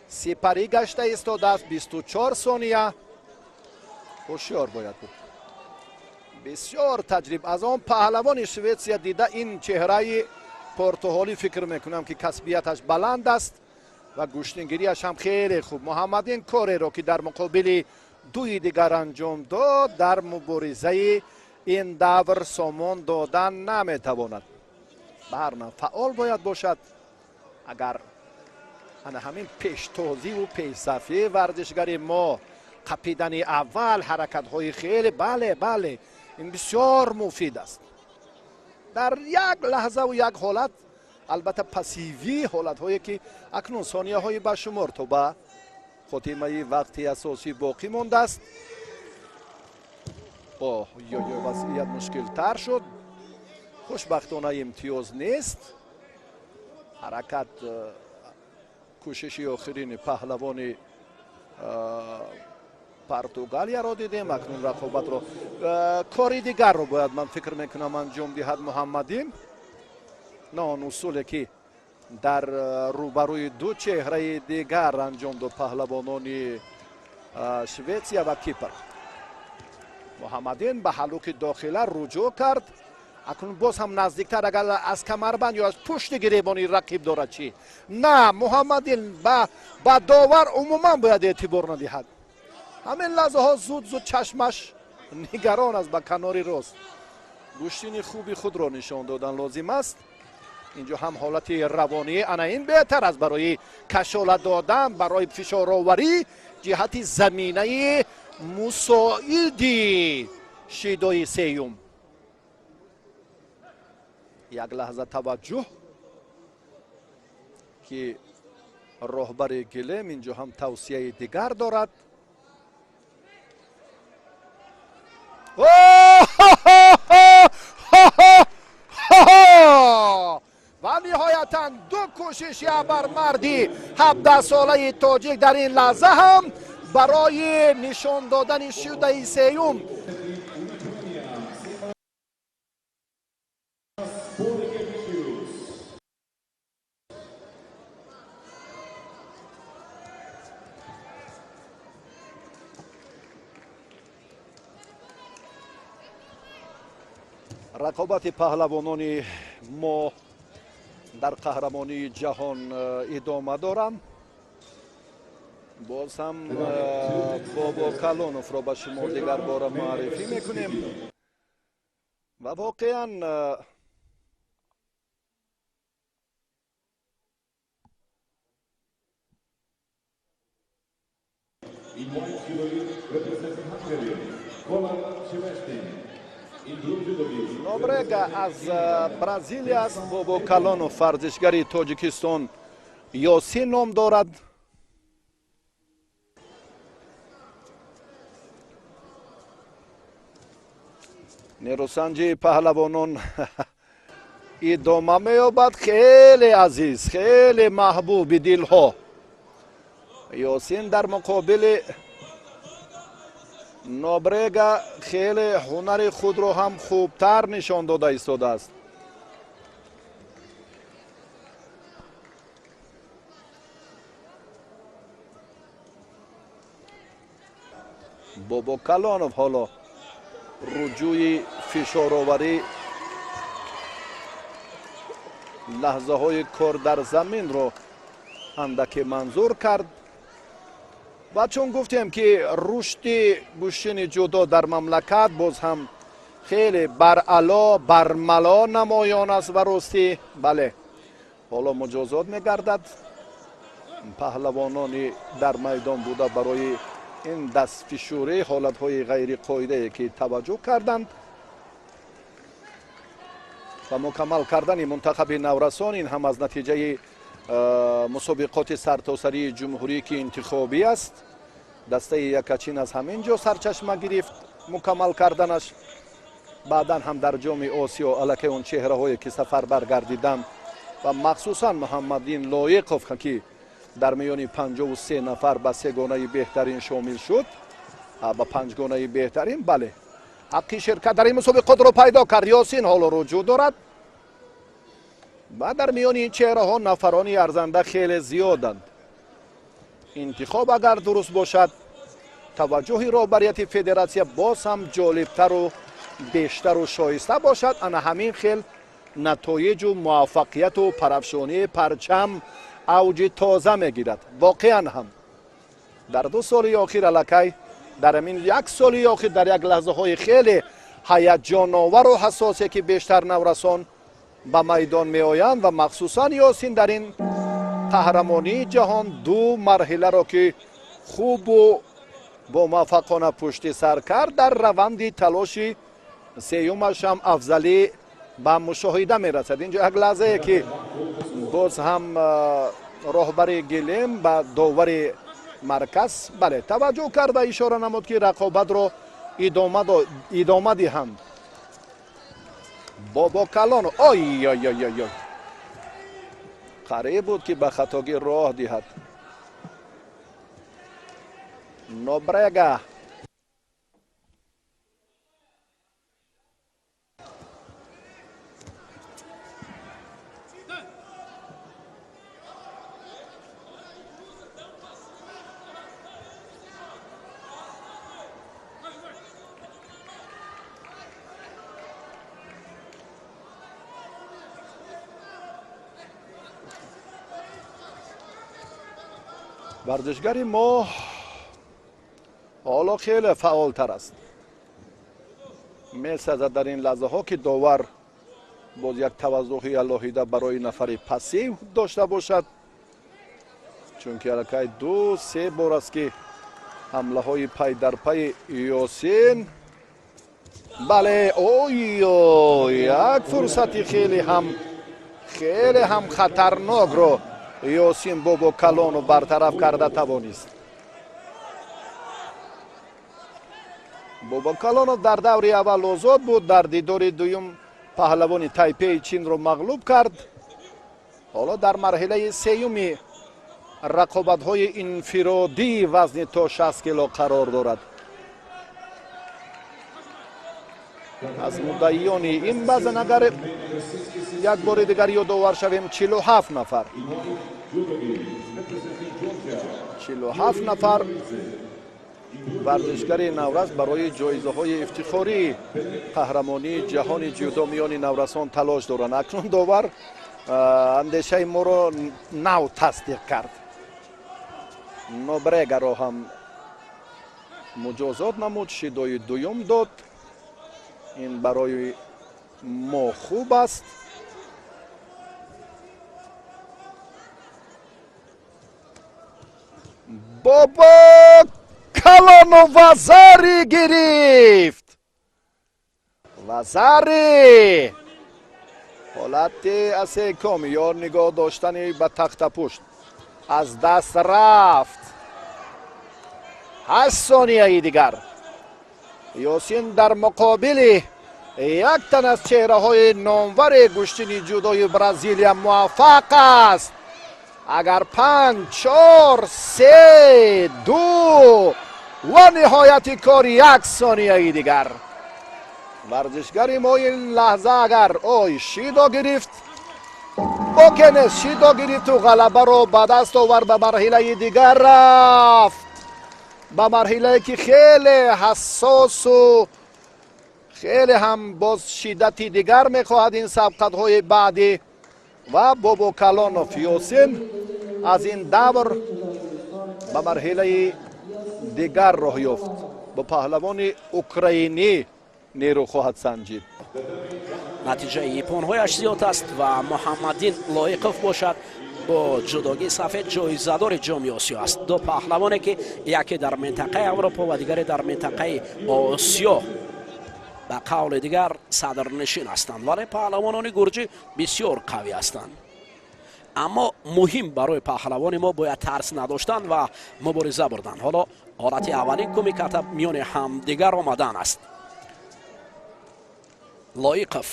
Speaker 2: сипарӣ гашта истодааст, 24 сония. Ҳушёр бояд буд. Бисёр таҷриба аз он паҳлавони Шветсия дида, ин чеҳраи портуғолӣ фикр мекунам, ки касбияташ баланд аст ва гӯштингириаш ҳам хеле хуб. Муҳаммадин кореро ки дар муқобили дуи дигар анҷом дод, дар муборизаи ин давр сомон додан наметавонад. Ба ҳар нав фаъол бояд бошад. Агар ана ҳамин пештозиву пешсафӣ варзишгари мо, қапидани аввал, ҳаракатҳои хеле, бале бале, ин бисёр муфид аст. Дар як лаҳзаву як ҳолат, албатта пассивӣ ҳолатҳое ки акнун сонияҳои ба шумор то ба хотимаи вақти асосӣ боқӣ мондааст. Оҳ, ё вазъият мушкилтар шуд. Хушбахтона имтиёз нест. Ҳаракат, кӯшиши охирини паҳлавони Португалияро дидем. Акнун рақобатро кори дигарро бояд, ман фикр мекунам, анҷом диҳад Муҳаммадин, на он усуле ки дар рӯбарӯи ду чеҳраи дигар анҷом дод паҳлавонони Шветсия ва Кипр. Муҳаммадин ба ҳалуки дохила руҷӯъ кард. Акнун боз ҳам наздиктар, агар аз камарбанд ё аз пушти гиребони рақиб дорад чӣ? На, Муҳаммадин ба довар умуман бояд эътибор надиҳад. Ҳамин лаҳзаҳо зуд-зуд чашмаш нигарон аст ба канори рост. Гӯштини хуби худро нишон додан лозим аст. Инҷо ҳам ҳолати равонӣ ана ин беҳтар аст барои кашола додан, барои фишороварӣ ҷиҳати заминаи мусоиди шидои сеюм. Як лаҳза таваҷҷӯҳ, ки роҳбари гилем инҷо ҳам тавсияи дигар дорад. Ва ниҳоятан ду кӯшиши абармарди 17-солаи тоҷик дар ин лаҳза ҳам барои нишон додани шудаи сеюм. Рақобати паҳлавонони мо дар қаҳрамонии ҷаҳон идома доранд. Боз ҳам Бобо Калоновро ба шумо дигар бора муаррифӣ мекунем ва воқеан Нобрега аз Бразилия аст. Бобо Калонов варзишгари Тоҷикистон Ёсин ном дорад. Нерӯсанҷии паҳлавонон идома меёбад. Хеле азиз, хеле маҳбуби дилҳо. Ёсин дар муқобили Нобрега хеле ҳунари худро ҳам хубтар нишон дода истодааст. Бобо Калонов ҳоло руҷӯи фишороварӣ, лаҳзаҳои кор дар заминро андаке манзур кард. Ва чун гуфтем, ки рушди гӯштини ҷудо дар мамлакат боз ҳам хеле баръало бармало намоён аст ва ростӣ, бале, ҳоло муҷозот мегардад паҳлавонони дар майдон буда барои ин дастфишурӣ, ҳолатҳои ғайриқоидае ки таваҷҷӯҳ карданд ва мукаммал кардани мунтахаби наврасон. Ин ҳам аз натиҷаи мусобиқоти сартосарии ҷумҳурӣ, ки интихобӣ аст. Дастаи Якачин аз ҳамин ҷо сарчашма гирифт мукаммал карданаш. Баъдан ҳам дар ҷоми Осиё аллакай он чеҳраҳое ки сафарбар гардиданд ва махсусан Муҳаммаддин Лоиқов, ки дар миёни 53 нафар ба сегонаи беҳтарин шомил шуд, ба панҷгонаи беҳтарин, бале, ҳаққи ширкат дар ин мусобиқотро пайдо кард. Ёсин ҳоло руҷӯъ дорад ва дар миёни ин чеҳраҳо нафарони арзанда хеле зиёданд. Интихоб агар дуруст бошад, таваҷҷӯҳи роҳбарияти федератсия боз ҳам ҷолибтару бештару шоиста бошад. Ана ҳамин хел натоиҷу муваффақияту парафшонии парчам авҷи тоза мегирад. Воқеан ҳам дар 2 соли охир, аллакай дар ҳамин як соли охир, дар як лаҳзаҳои хеле ҳаяҷоновару ҳассосе, ки бештар наврасон ба майдон меоянд ва махсусан Ёсин дар ин қаҳрамонии ҷаҳон 2 марҳиларо, ки хубу бомуваффақона пушти сар кард, дар раванди талоши сеюмаш ҳам афзалӣ ба мушоҳида мерасад. Инҷо як лаҳзае, ки боз ҳам роҳбари гилем ба довари марказ, бале, таваҷҷӯҳ кард ва ишора намуд, ки рақобатро идома диҳанд. Бобо Калонов, ой ой ой ой, қариб буд, ки ба хатогӣ роҳ диҳад. Нобрега Варзишгари мо ҳоло хеле фаъолтар аст. Месазад дар ин лаҳзаҳо, ки довар боз як таваззуҳи алоҳида барои нафари пассив дошта бошад, чунки аллакай 2-3 бор аст, ки ҳамлаҳои пай дар пайи Ёсин. Бале, ойё, як фурсати хеле ҳам хатарнокро Ёсин Бобокалонов бартараф карда тавонист. Бобокалонов дар даври аввал озод буд, дар дидори дуюм паҳлавони Тайпеи Чинро мағлуб кард. Ҳоло дар марҳилаи сеюми рақобатҳои инфиродии вазни то 60 кило қарор дорад. Аз муддаиёни ин вазн, агар як бори дигар ёдовар шавем, 47 нафар, 47 нафар варзишгари наврас барои ҷоизаҳои ифтихории қаҳрамонии ҷаҳони ҷудо миёни наврасон талош доранд. Акнун довар андешаи моро нав тасдиқ кард, Нобрегаро ҳам муҷозот намуд, шидои дуюм дод. Ин барои мо хуб аст. Бобо Калонов вазари гирифт, вазари ҳолати асеком ё нигоҳ доштани ба тахтапушт аз даст рафт. 8 сонияи дигар. Ёсин дар муқобили як тан аз чеҳраҳои номвари гӯштини ҷудои Бразилия муваффақ аст. Агар панҷ, чор, се, ду ва ниҳояти кор, 1 сонияи дигар. Варзишгари мо ин лаҳза агар ой шидо гирифт, боке нест, шидо гирифту ғалабаро ба даст овард, ба марҳилаи дигар рафт, ба марҳилае ки хеле ҳассосу хеле ҳам боз шиддати дигар мехоҳад ин сабқатҳои баъдӣ. Ва Бобокалонов Ёсин аз ин давр ба марҳилаи дигар роҳ ёфт, бо паҳлавони украинӣ нерӯ хоҳад санҷид.
Speaker 1: Натиҷаи иппонҳояш зиёд аст ва Муҳаммаддин Лоиқов бошад, бо ҷудогии сафед ҷоизадори Ҷоми Осиё аст. Ду паҳлавоне, ки яке дар минтақаи Аврупо ва дигаре дар минтақаи Осиё, ба қавли дигар, садрнишин ҳастанд. Вале паҳлавонони гурҷӣ бисёр қавӣ ҳастанд, аммо муҳим барои паҳлавони мо бояд тарс надоштан ва мубориза бурдан. Ҳоло ҳолати аввалин кумиката миёни ҳамдигар омадан аст. Лоиқов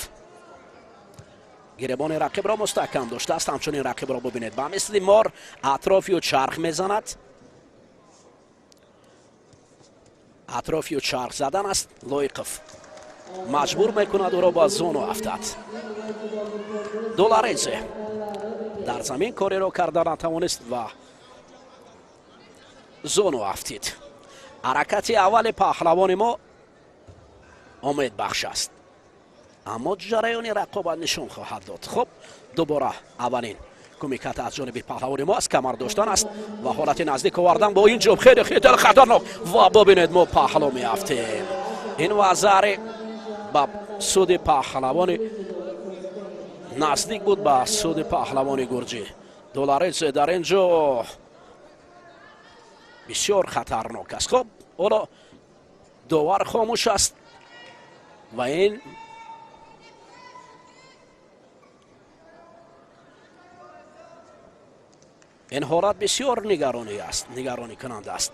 Speaker 1: гиребони рақибро мустаҳкам доштааст. Ҳамчунин рақибро бубинед, ба мисли мор атрофи ӯ чарх мезанад. Атрофи ӯ чарх задан аст. Лоиқов маҷбур мекунад ӯро ба зону афтад. Доларезе дар замин кореро карда натавонист ва зону афтид. Ҳаракати аввали паҳлавони мо умедбахш аст, аммо ҷараёни рақобат нишон хоҳад дод. Хуб, дубора аввалин кумиката аз ҷониби паҳлавони мо аст, камар доштан аст ва ҳолати наздик овардан бо ин ҷоб хеле хеле хатарнок. Ва бубинед, мо паҳло меафтем. Ин вазари ба суди паҳлавони наздик буд, ба суди паҳлавони гурҷӣ. Доларезе дар ин ҷо бисёр хатарнок аст. Хуб, ҳоло довар хомӯш аст ва ин ҳолат бисёр нигаронӣ аст, нигаронӣ кунанда аст.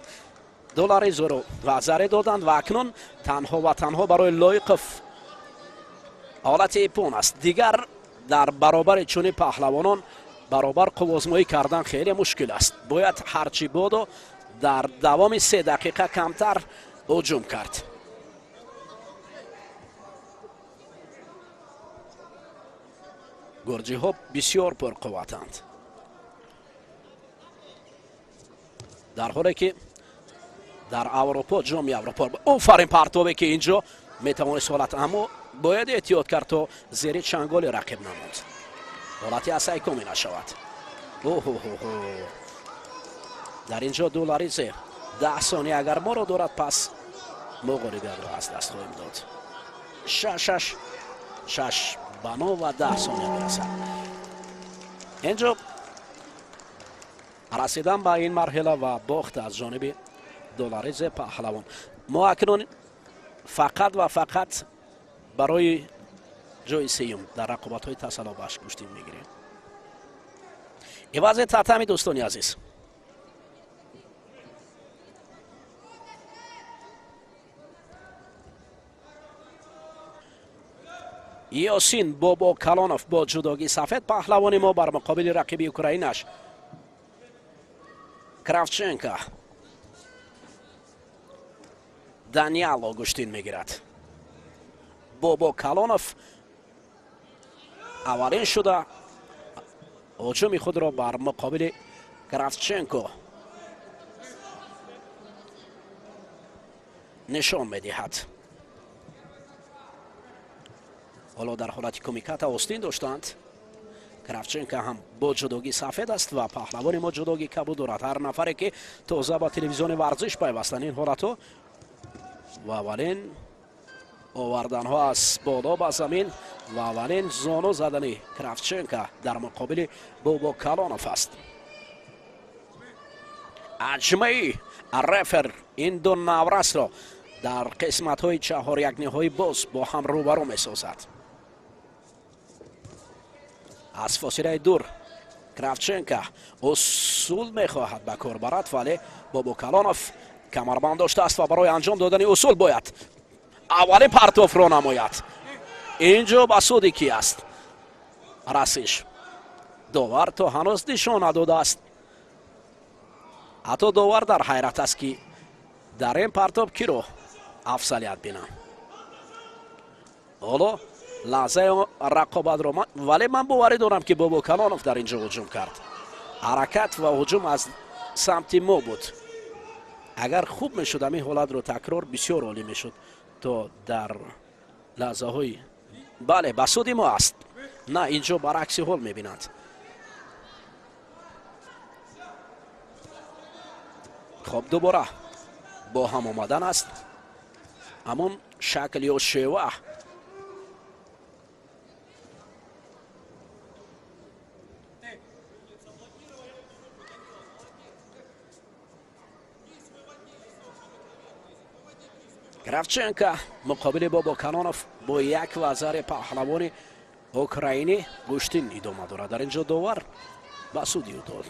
Speaker 1: Доларизоро вазаре доданд ва акнун танҳо ва танҳо барои Лоиқов ҳолати иппон аст. Дигар дар баробари чунин паҳлавонон баробар қуввозмоӣ кардан хеле мушкил аст. Бояд ҳарчи бодо дар давоми 3 дақиқа камтар ҳуҷум кард. Гурҷиҳо бисёр пурқувватанд, дар ҳоле ки дар Аврупо, Ҷоми Аврупо. Офарин, партобе ки ин ҷо метавонист ҳолат, аммо бояд эҳтиёт кард, то зери чанголи рақиб намонд, ҳолати асайкомӣ нашавад. Оҳоҳоҳо, Дар ин ҷо Дуларизе 10 сония агар моро дорад, пас мо ғолибиятро аз даст хоҳем дод. 6-6, 6-9 ва 10 сония мерасад. Инҷо расидан ба ин марҳила ва бохт аз ҷониби Дуларизе паҳлавон. Мо акнун фақат ва фақат барои ҷои сеюм дар рақобатҳои тасаллобахш гӯштин мегирем. Ивази татами, дӯстони азиз. Ёсин Бобо Калонов бо ҷудогии сафед паҳлавони мо бар муқобили рақиби украинаш Кравченко Данияло гӯштин мегирад. Бобо Калонов аввалин шуда ҳуҷуми худро бар муқобили Кравченко нишон медиҳад. Ҳоло дар ҳолати кумиката остин доштанд. Кравченко ҳам бо ҷудогии сафед аст ва паҳлавони мо ҷудогии кабуд дорад. Ҳар нафаре ки тоза ба телевизиони варзиш пайвастанд, ин ҳолатҳо ва аввалин оварданҳо аз боло ба замин ва аввалин зону задани Кравченко дар муқобили Бобо Калонов аст. Аҷмаи рефер ин ду наврасро дар қисматҳои чаҳорякниҳои боз бо ҳам рӯбарӯ месозад. Аз фосилаи дур Кравченко усул мехоҳад ба кор барад, вале Бобо Калонов камарбанд доштааст ва барои анҷом додани усул бояд аввалин партофро намояд. Инҷо ба суди ки аст расиш? Довар то ҳанӯз нишон надодааст. Ҳатто довар дар ҳайрат аст, ки дар ин партоб киро афзалият бинам. Ҳоло лаҳзаи рақобатро, вале ман боварӣ дорам, ки Бобо Калонов дар ин ҷо ҳуҷум кард. Ҳаракат ва ҳуҷум аз самти мо буд. Агар хуб мешуд ҳамин ҳолатро такрор, бисёр олӣ мешуд. То дар лаҳзаҳои бале, ба суди мо аст. На, ин ҷо баръакси ҳол мебинанд. Хоб, дубора бо ҳам омадан аст. Ҳамон шакл ё шева. Кравченко муқобили Бобо Калонов бо як вазари паҳлавони украинӣ гӯштин идома дорад. Дар ин ҷо довар ба суди ӯ дод.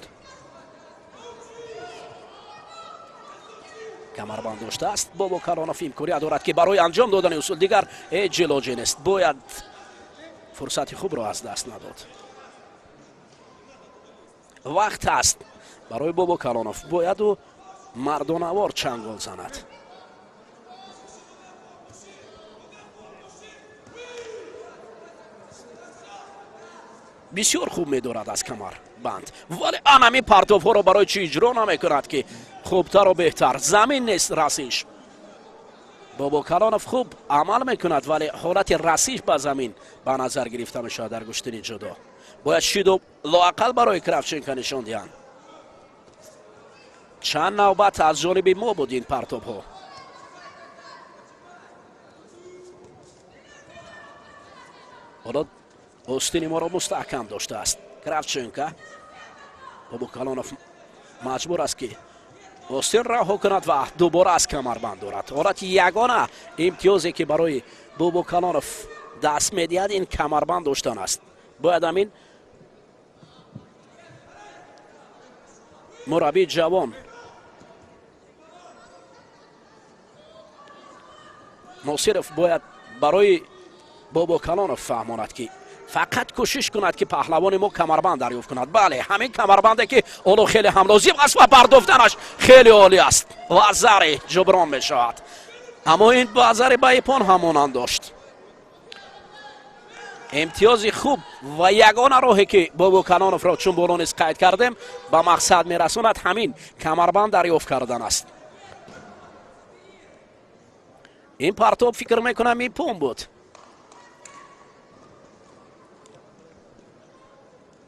Speaker 1: Камарбанд доштааст Бобо Калонов, имконият дорад, ки барои анҷом додани усул дигар ҳеҷ илоҷе нест. Бояд фурсати хубро аз даст надод. Вақт ҳаст барои Бобо Калонов, бояд ӯ мардонавор чангол занад. Бисёр хуб медорад аз камар банд, вале анами партовҳоро барои чӣ иҷро намекунад, ки хубтару беҳтар? Замин нест расиш. Бобо Калонов хуб амал мекунад, вале ҳолати расиш ба замин ба назар гирифта мешавад. Дар гӯштини ҷудо бояд шиду лоақал барои Кравченко нишон диҳанд. Чанд навбат аз ҷониби мо буд ин партобҳо. Ҳоло остини моро мустаҳкам доштааст Кравченко. Бобо Калонов маҷбур аст, ки остин раҳо кунад ва дубора аз камарбанд дорад. Ҳолати ягона имтиёзе, ки барои Бобо Калонов даст медиҳад, ин камарбанд доштан аст. Бояд ҳамин мураббии ҷавон Носиров бояд барои Бобо Калонов фаҳмонад, ки фақат кӯшиш кунад, ки паҳлавони мо камарбанд дарёфт кунад. Бале, ҳамин камарбанде, ки ҳоло хеле ҳам лозим аст ва бардофтанаш хеле олӣ аст ва заре ҷуброн мешавад, аммо ин вазари ба ипон ҳамонанд дошт. Имтиёзи хуб ва ягона роҳе, ки Бобо Калоновро, чун боло низ қайд кардем, ба мақсад мерасонад, ҳамин камарбанд дарёфт кардан аст. Ин партоб, фикр мекунам, ипон буд.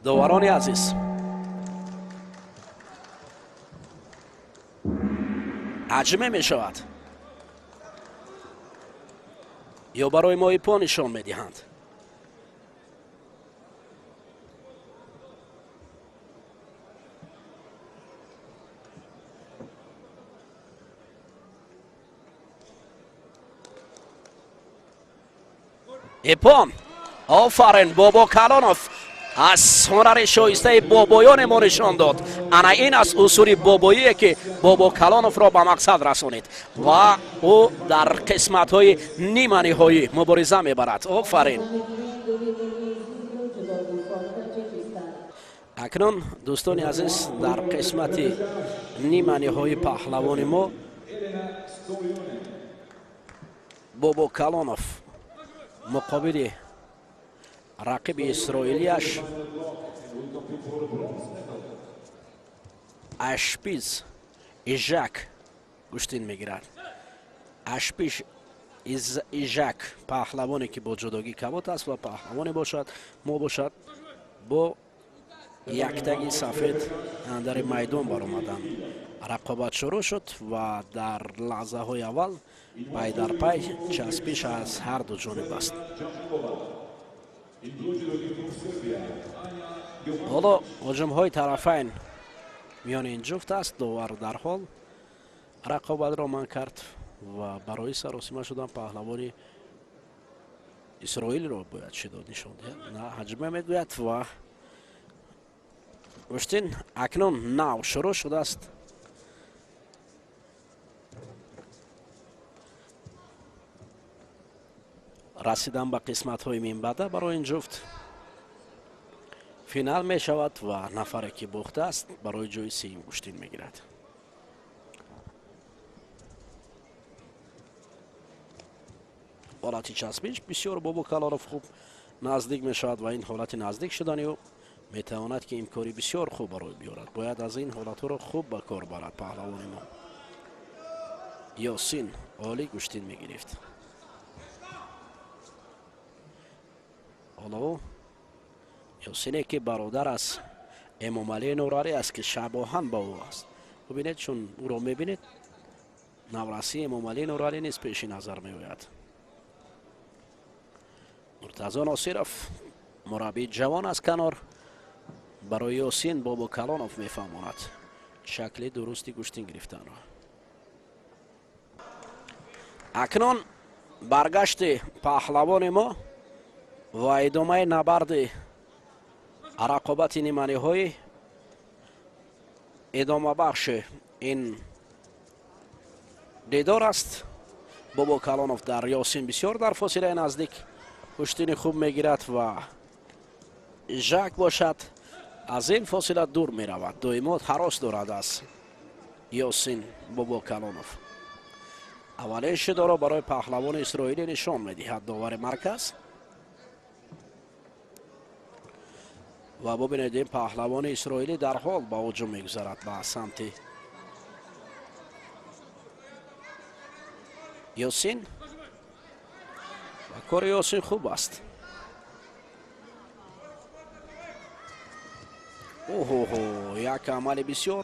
Speaker 1: Доварони азиз. Ҳаҷме мешавад ё барои мо иппон нишон медиҳанд? Иппон! Офарин, Бобо Калонов аз ҳунари шоистаи бобоёне мо нишон дод. Ана ин аст усули бобоие, ки Бобо Калоновро ба мақсад расонид ва ӯ дар қисматҳои ниманиҳоӣ мубориза мебарад. Офарин! Акнун, дӯстони азиз, дар қисмати ниманиҳои паҳлавони мо Бобо Калонов муқобили рақиби исроилияш Ашпиз Ижак гӯштин мегирад. Ашпиш Ижак, паҳлавоне, ки бо ҷудогӣ кабут аст, ва паҳлавоне бошад мо бошад бо яктаги сафед андари майдон баромаданд. Рақобат шурӯъ шуд ва дар лаҳзаҳои аввал пай дар пай часпиш аз ҳар ду ҷониб аст. Ҳоло ҳуҷумҳои тарафайн миёни ин ҷуфт аст. Довар дарҳол рақобатро манъ кард ва барои саросима шудан паҳлавони исроилро бояд шидод нишон диҳад. На, ҳаҷма мегӯяд ва гӯштин акнун нав шурӯъ шудааст. Расидан ба қисматҳои минбаъда барои ин ҷуфт финал мешавад ва нафаре, ки бохтааст, барои ҷои сеюм гӯштин мегирад. Ҳолати часпиш бисёр Бобо Калонов хуб наздик мешавад ва ин ҳолати наздик шудани ӯ метавонад, ки имкори бисёр хуб барои биёрад. Бояд аз ин ҳолатҳоро хуб ба кор барад паҳлавони мо. Ёсин олӣ гӯштин мегирифт. Ҳоло Ёсине, ки бародар аз Эмомалӣ Нуралӣ аст, ки шабоҳан ба ӯ аст. Бубинед, чун ӯро мебинед, наврасии Эмомалӣ Нуралӣ низ пеши назар меояд. Муртазо Носиров, мураббии ҷавон, аз канор барои Ёсин Бобо Калонов мефаҳмонад шакли дурусти гӯштин гирифтанро. Акнун баргашти паҳлавони мо ва идомаи набарди рақобати ниманиҳои идомабахши ин дидор аст. Бобо Калонов дар Ёсин бисёр дар фосилаи наздик гӯштини хуб мегирад ва Жак бошад аз ин фосила дур меравад. Доимо ҳарос дорад аз Ёсин Бобо Калонов. Аввалин шидоро барои паҳлавони исроилӣ нишон медиҳад довари марказ ва бубинед, ин паҳлавони исроилӣ дарҳол ба ҳуҷум мегузарад ба самти Ёсин ва кори Ёсин хуб аст. Оҳоҳо, як амали бисёр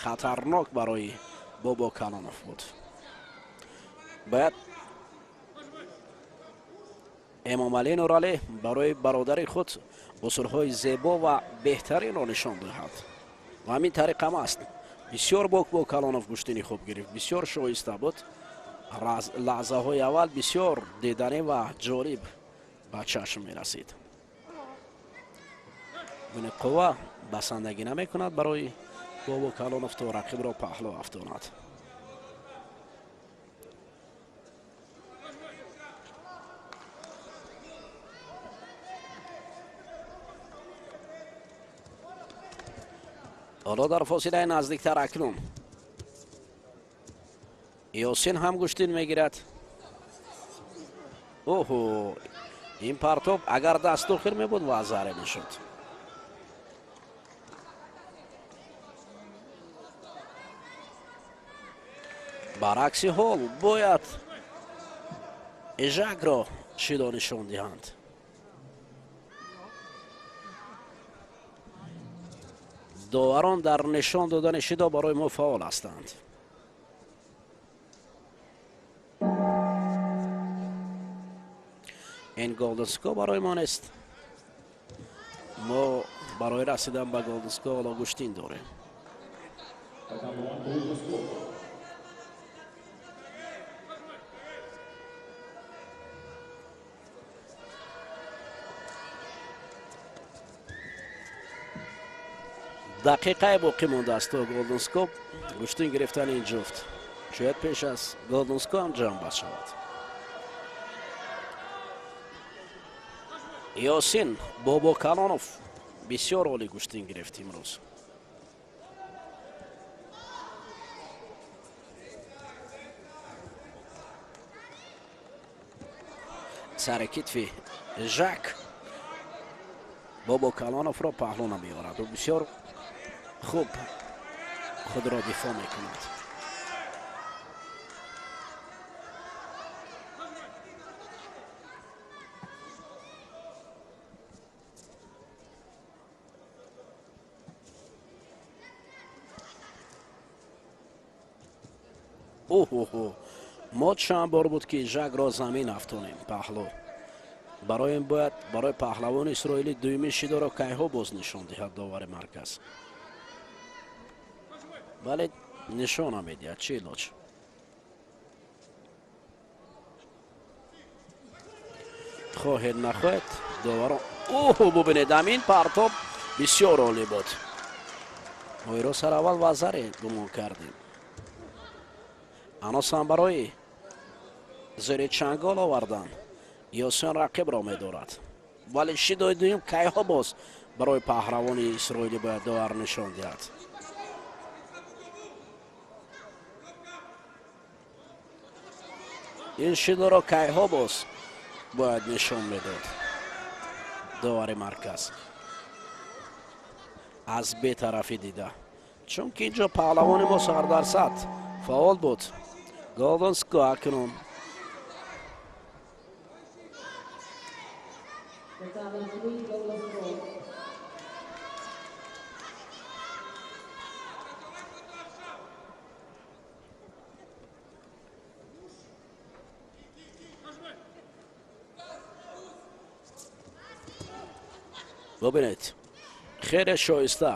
Speaker 1: хатарнок барои Бобо Калонов буд. Бояд Эмомалӣ Нуралӣ барои бародари худ усулҳои зебо ва беҳтаринро нишон диҳад ва ҳамин тариқ ҳам аст. Бисёр Бобо Калонов гӯштини хуб гирифт, бисёр шоиста буд. Лаҳзаҳои аввал бисёр диданӣ ва ҷолиб ба чашм мерасид. Бини, қувва басандагӣ намекунад барои Бобо Калонов то рақибро паҳлӯ афтонад. Ҳоло дар фосилаи наздиктар акнун Ёсин ҳам гӯштин мегирад. Оҳо, ин партоб агар даст дохил мебуд, вазаре мешуд. Баръакси ҳол бояд Ижакро шидо нишон диҳанд. Доварон дар нишон додани шидо барои мо фаъол ҳастанд. Ин golden score барои мо нест. Мо барои расидан ба golden score ҳоло гӯштин дорем. Дақиқае боқӣ мондааст то golden score. Гӯштин гирифтани ин ҷуфт шояд пеш аз golden score ҳам ҷамъбаст шавад. Ёсин Бобокалонов бисёр олӣ гӯштин гирифт имрӯз. Сари китфи Жак Бобокалоновро паҳлӯ намеорад. Ӯ бисёр хуб худро дифоъ мекунад. Оҳоҳо, мо чанд бор буд, ки Жакро замин афтонем паҳлӯ. Барои ин бояд барои паҳлавони исроилӣ дуюми шидоро кайҳо боз нишон диҳад довари марказ, вале нишона медиҳад. Чӣ илоҷ? Хоҳед нахоҳед, доварон. Оҳо, бубинед, ҳамин партоб бисёр олӣ буд. Мо иро сараввал вазаре гумон кардем. Аносам барои зери чангол овардан Ёсин рақибро медорад, вале шидои дуюм кайҳо боз барои паҳравони исроилӣ бояд довар нишон диҳад. Ин шидоро кайҳо боз бояд нишон медод довари марказ аз бетарафӣ дида, чунки инҷо паҳлавони мо сардарсад фаъол буд. Golden score акнун. Бубинед, хеле шоиста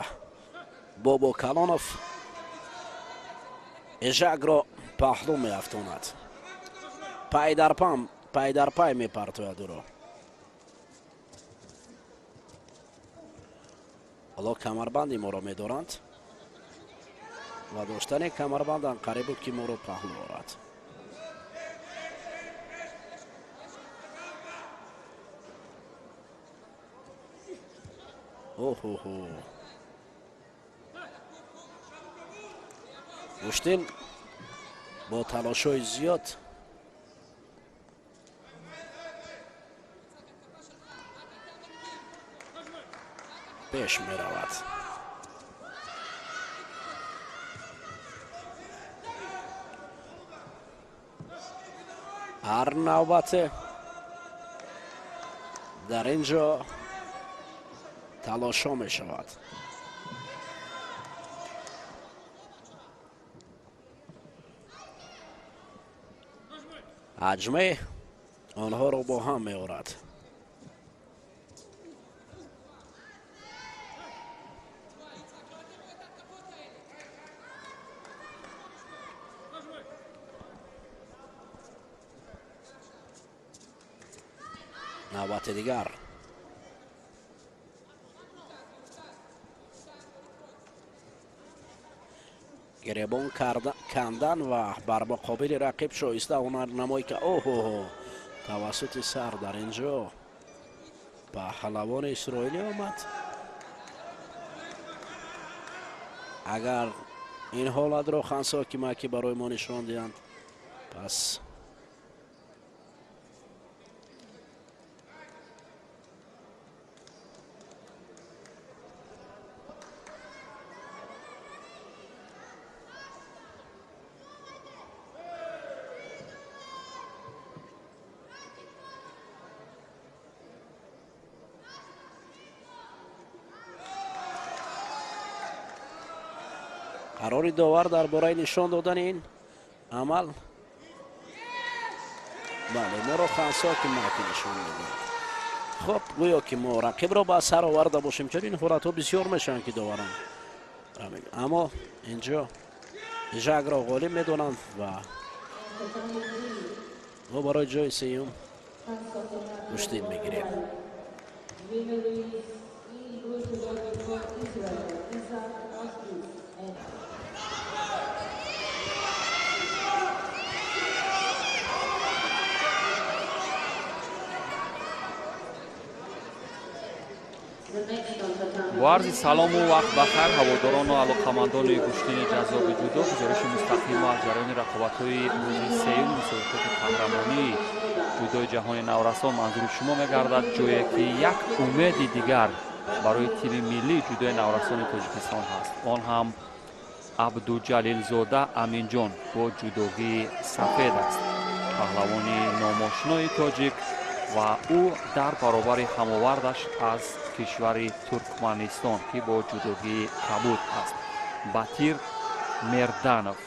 Speaker 1: Бобокалонов Жакро паҳлӯ меафтонад. Пайдарпай мепартояд ӯро. Ҳоло камарбанди моро медоранд ва доштани камарбандан қариб буд, ки моро паҳлӯ орад. Оҳоҳо, гӯштин бо талошҳои зиёд пеш меравад. Ҳар навбате дар ин ҷо талошҳо мешавад. Ҳаҷме онҳоро бо ҳам меорад. Навбати дигар гиребон кандан ва бар муқобили рақиб шоиста ҳунарнамоӣ ка. Оҳоҳо, тавассути сар дар ин ҷо паҳлавони исроилӣ омад. Агар ин ҳолатро хансокимаки барои мо нишон диҳанд, пас қарори довар дар бораи нишон додани ин амал Бале, моро хансо ки маки нишон медиҳад. Хуб, гӯё ки мо рақибро ба сар оварда бошем. Чунин ҳолатҳо бисёр мешаванд, ки доварон, аммо инҷо Жакро ғолиб медонанд ва мо барои ҷои сеюм гӯштин мегирем.
Speaker 3: Бо арзи салому вақт ба хайр, ҳаводорону алоқамандони гӯштини ҷаззоби ҷудо. Гузориши мустақимо аз ҷараёни рақобатҳои рӯзи сеюм мусобиқоти қаҳрамонии ҷудои ҷаҳони наврасон манзури шумо мегардад, ҷое ки як умеди дигар барои тими миллии ҷудои наврасони Тоҷикистон ҳаст. Он ҳам Абдуҷалилзода Аминҷон бо ҷудогии сафед аст, паҳлавони номошинои тоҷик, ва ӯ дар баробари ҳамовардаш аз кишвари Туркманистон, ки бо ҷудогии кабуд аст, Батир Мерданов.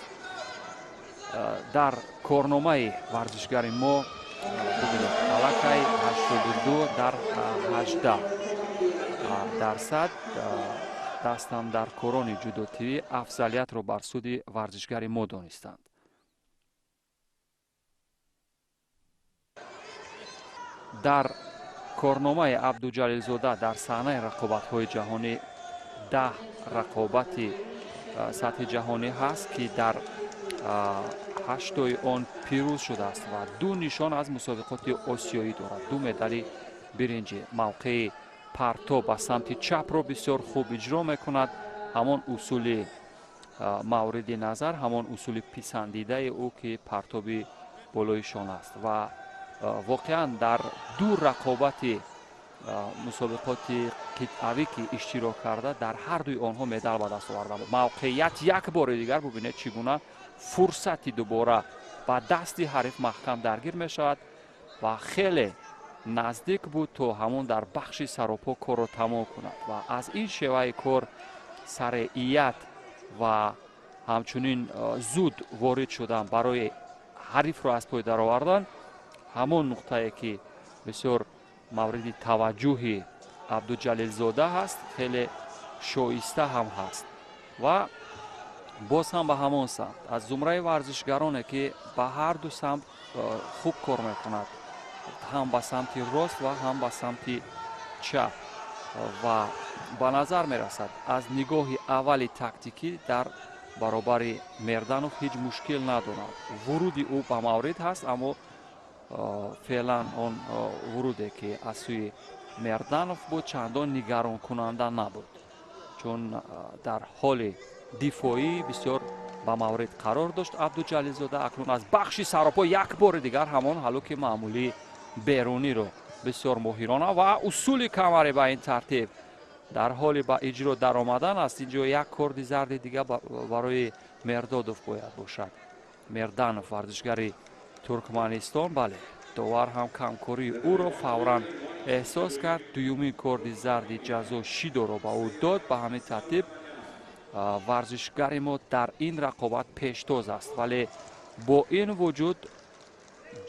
Speaker 3: Дар корномаи варзишгари мо бибинед, аллакай 82 дар 18% дастандаркорони ҷудо ТВ афзалиятро бар суди варзишгари мо донистанд. Дар корномаи Абдуҷалилзода дар саҳнаи рақобатҳои ҷаҳонӣ 10 рақобати сатҳи ҷаҳонӣ ҳаст, ки дар ҳаштои он пирӯз шудааст ва ду нишон аз мусобиқоти осиёӣ дорад, ду медали биринҷӣ. Мавқеи парто ба самти чапро бисёр хуб иҷро мекунад. Ҳамон усули мавриди назар, ҳамон усули писандидаи ӯ, ки партоби болои шон аст, ва воқеан дар ду рақобати мусобиқоти қитъавӣ, ки иштирок карда, дар ҳар дуи онҳо медал ба даст оварда. Мавқеият як бори дигар бубинед, чӣ гуна фурсати дубора ба дасти ҳариф маҳкам даргир мешавад ва хеле наздик буд, то ҳамон дар бахши саропо корро тамом кунад. Ва аз ин шеваи кор сареият ва ҳамчунин зуд ворид шудан барои ҳарифро аз пой даровардан, ҳамон нуқтае ки бисёр мавриди таваҷҷӯҳи Абдуҷалилзода ҳаст, хеле шоиста ҳам ҳаст. Ва боз ҳам ба ҳамон самт, аз зумраи варзишгароне, ки ба ҳар ду самт хуб кор мекунад, ҳам ба самти рост ва ҳам ба самти чап, ва ба назар мерасад, аз нигоҳи аввали тактикӣ дар баробари Мерданов ҳеҷ мушкил надорад. Вуруди ӯ ба маврид ҳаст, аммо феълан он вуруде, ки аз сӯи Мерданов буд, чандон нигаронкунанда набуд, чун дар ҳоли дифоӣ бисёр ба маврид қарор дошт Абдуҷалилзода. Акнун аз бахши саропо як бори дигар ҳамон ҳалуки маъмулии беруниро бисёр моҳирона ва усули камаре ба ин тартиб дар ҳоли ба иҷро даромадан аст. Инҷо як корди зарди дига барои Мердодов бояд бошад. Мерданов, варзишгари Туркманистон. Бале, довар ҳам камкории ӯро фавран эҳсос кард, дуюмин корди зарди ҷазо шидоро ба ӯ дод. Ба ҳамин тартиб варзишгари мо дар ин рақобат пештоз аст, вале бо ин вуҷуд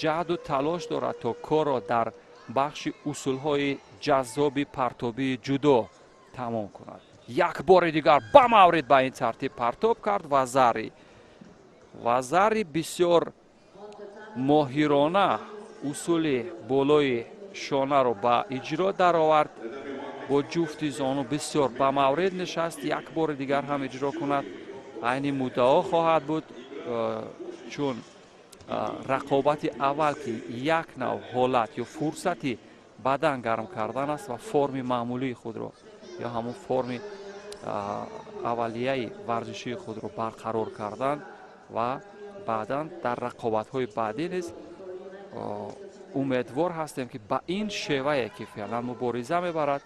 Speaker 3: ҷаҳду талош дорад, то корро дар бахши усулҳои ҷаззоби партобии ҷудо тамом кунад. Як бори дигар ба маврид ба ин тартиб партоб кард ва зари бисёр моҳирона усули болои шонаро ба иҷро даровард. Бо ҷуфти зону бисёр ба маврид нишаст. Як бори дигар ҳам иҷро кунад, айни муддао хоҳад буд, чун рақобати аввал, ки як нав ҳолат ё фурсати бадан гарм кардан аст ва форми маъмулии худро ё ҳамон форми аввалияи варзишии худро барқарор кардан, ва баъдан дар рақобатҳои баъдӣ низ умедвор ҳастем, ки ба ин шевае, ки феълан мубориза мебарад,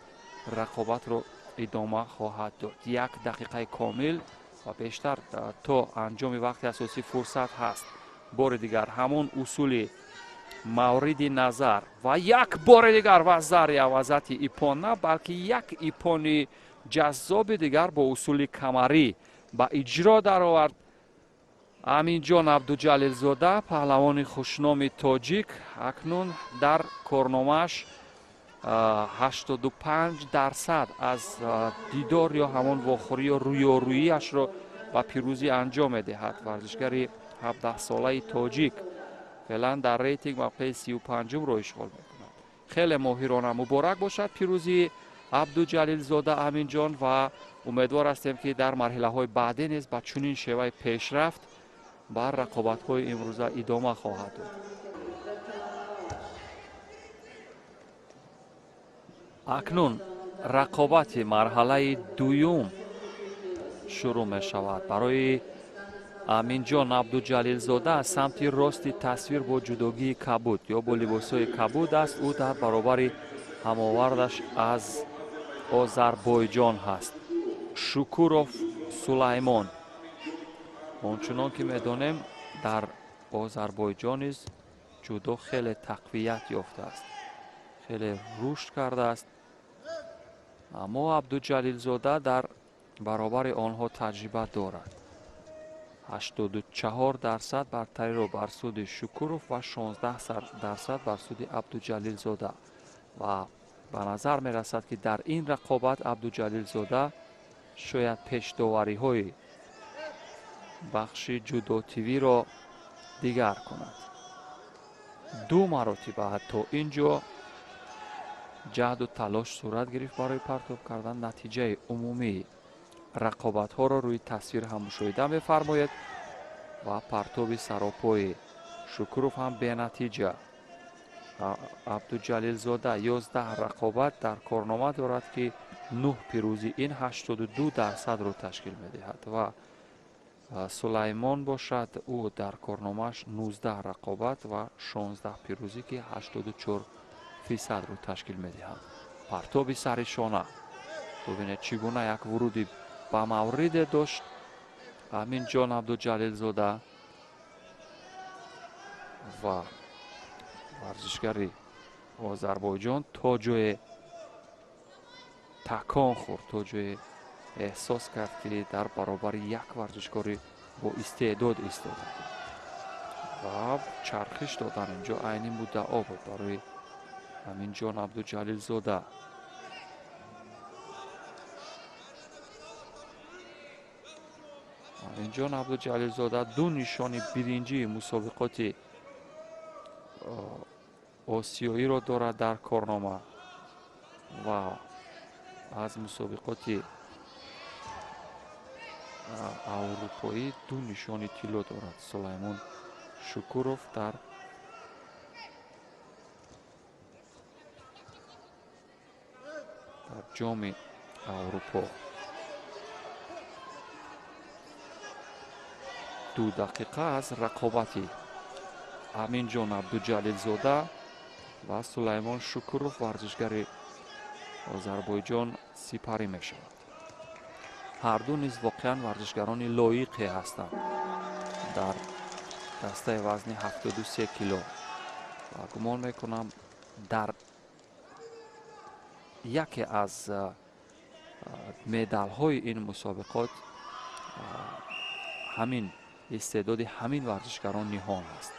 Speaker 3: рақобатро идома хоҳад дод. Як дақиқаи комил ва бештар то анҷоми вақти асосӣ фурсат ҳаст. Бори дигар ҳамон усули мавриди назар ва як бори дигар вазари авазати иппон на, балки як иппони ҷаззоби дигар бо усули камарӣ ба иҷро даровард. Аминҷон Абдуҷалилзода, паҳлавони хушноми тоҷик, акнун дар корномааш 85% аз дидор ё ҳамон вохӯрӣ ё рӯёрӯиашро ба пирӯзӣ анҷом медиҳад. Варзишгари 17-солаи тоҷик феълан дар рейтинг мавқеи 35-умро ишғол мекунад. Хеле моҳирона муборак бошад пирӯзии Абдуҷалилзода Аминҷон ва умедвор ҳастем, ки дар марҳилаҳои баъдӣ низ ба чунин шеваи пешрафт бар рақобатҳои имрӯза идома хоҳад дод. Акнун рақобати марҳалаи дуюм шурӯъ мешавад. Барои Аминҷон Абдуҷалилзода аз самти рости тасвир бо ҷудогии кабуд ё бо либосҳои кабуд аст. Ӯ дар баробари ҳамовардаш аз Озарбойҷон ҳаст, Шукуров Сулаймон. Ончунон ки медонем, дар Озарбойҷон низ ҷудо хеле тақвият ёфтааст, хеле рушд кардааст. Аммо Абдуҷалилзода дар баробари онҳо таҷриба дорад. 84% бартариро бар суди Шукуров ва 16% бар суди Абдуҷалилзода. Ва ба назар мерасад, ки дар ин рақобат Абдуҷалилзода шояд пешдовариҳои бахши ҷудо-ТВ-ро дигар кунад. Ду маротиба ҳатто ин ҷо ҷаҳду талош сурат гирифт барои партоб кардан. Натиҷаи умумии рақобатҳоро рӯи тасвир ҳам мушоҳида мефармоед ва партоби саропои Шукуров ҳам бенатиҷа. Абдуҷалилзода 11 рақобат дар корнома дорад, ки 9 пирӯзӣ, ин 82%-ро ташкил медиҳад ва Сулаймон бошад, ӯ дар корномааш 19 рақобат ва 16 пирӯзӣ, ки 84%-ро ташкил медиҳад. Партоби сари шона, бубинед чӣ гуна як вуруди ба мавриде дошт Аминҷон Абдуҷалилзода ва варзишгари Озарбойҷон то ҷое такон хӯрд, то ҷое эҳсос кард, ки дар баробари як варзишкори бо истеъдод истода ва чархиш додан инҷо айни муддао буд барои Аминҷон Абдуҷалилзода. Аминҷон Абдуҷалилзода ду нишони биринҷии мусобиқоти осиёиро дорад дар корнома ва аз мусобиқоти аврупоӣ ду нишони тилло дорад. Сулаймон Шукуров дар ҷоми Аврупо. 2 дақиқа аз рақобати Аминҷон Абдуҷалилзода ва Сулаймон Шукуров варзишгари Озарбойҷон сипарӣ мешавад. Ҳарду низ воқеан варзишгарони лоиқе ҳастанд дар дастаи вазни 73 кило ва гумон мекунам, дар яке аз медалҳои ин мусобиқот ҳамин истеъдоди ҳамин варзишгарон ниҳон аст.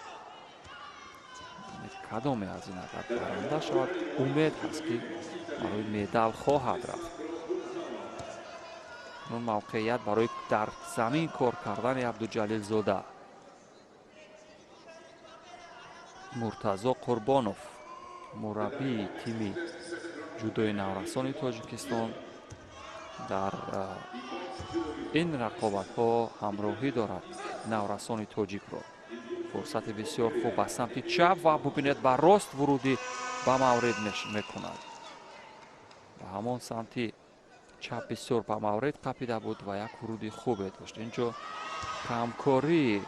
Speaker 3: Кадоме аз ин агар баранда шавад, умед ҳаст, ки барои медал хоҳад рафт. Акнун мавқеият барои дар замин кор кардани Абдуҷалилзода. Муртазо Қурбонов, мураббии тими ҷудои наврасони Тоҷикистон, дар ин рақобатҳо ҳамроҳӣ дорад наврасони тоҷикро. Фурсати бисёр хуб ба самти чап ва бубинед, ба рост вуруди ба маврид мекунад. Ба ҳамон самти чап бисёр ба маврид қапида буд ва як вуруди хубе дошт. Инҷо камкории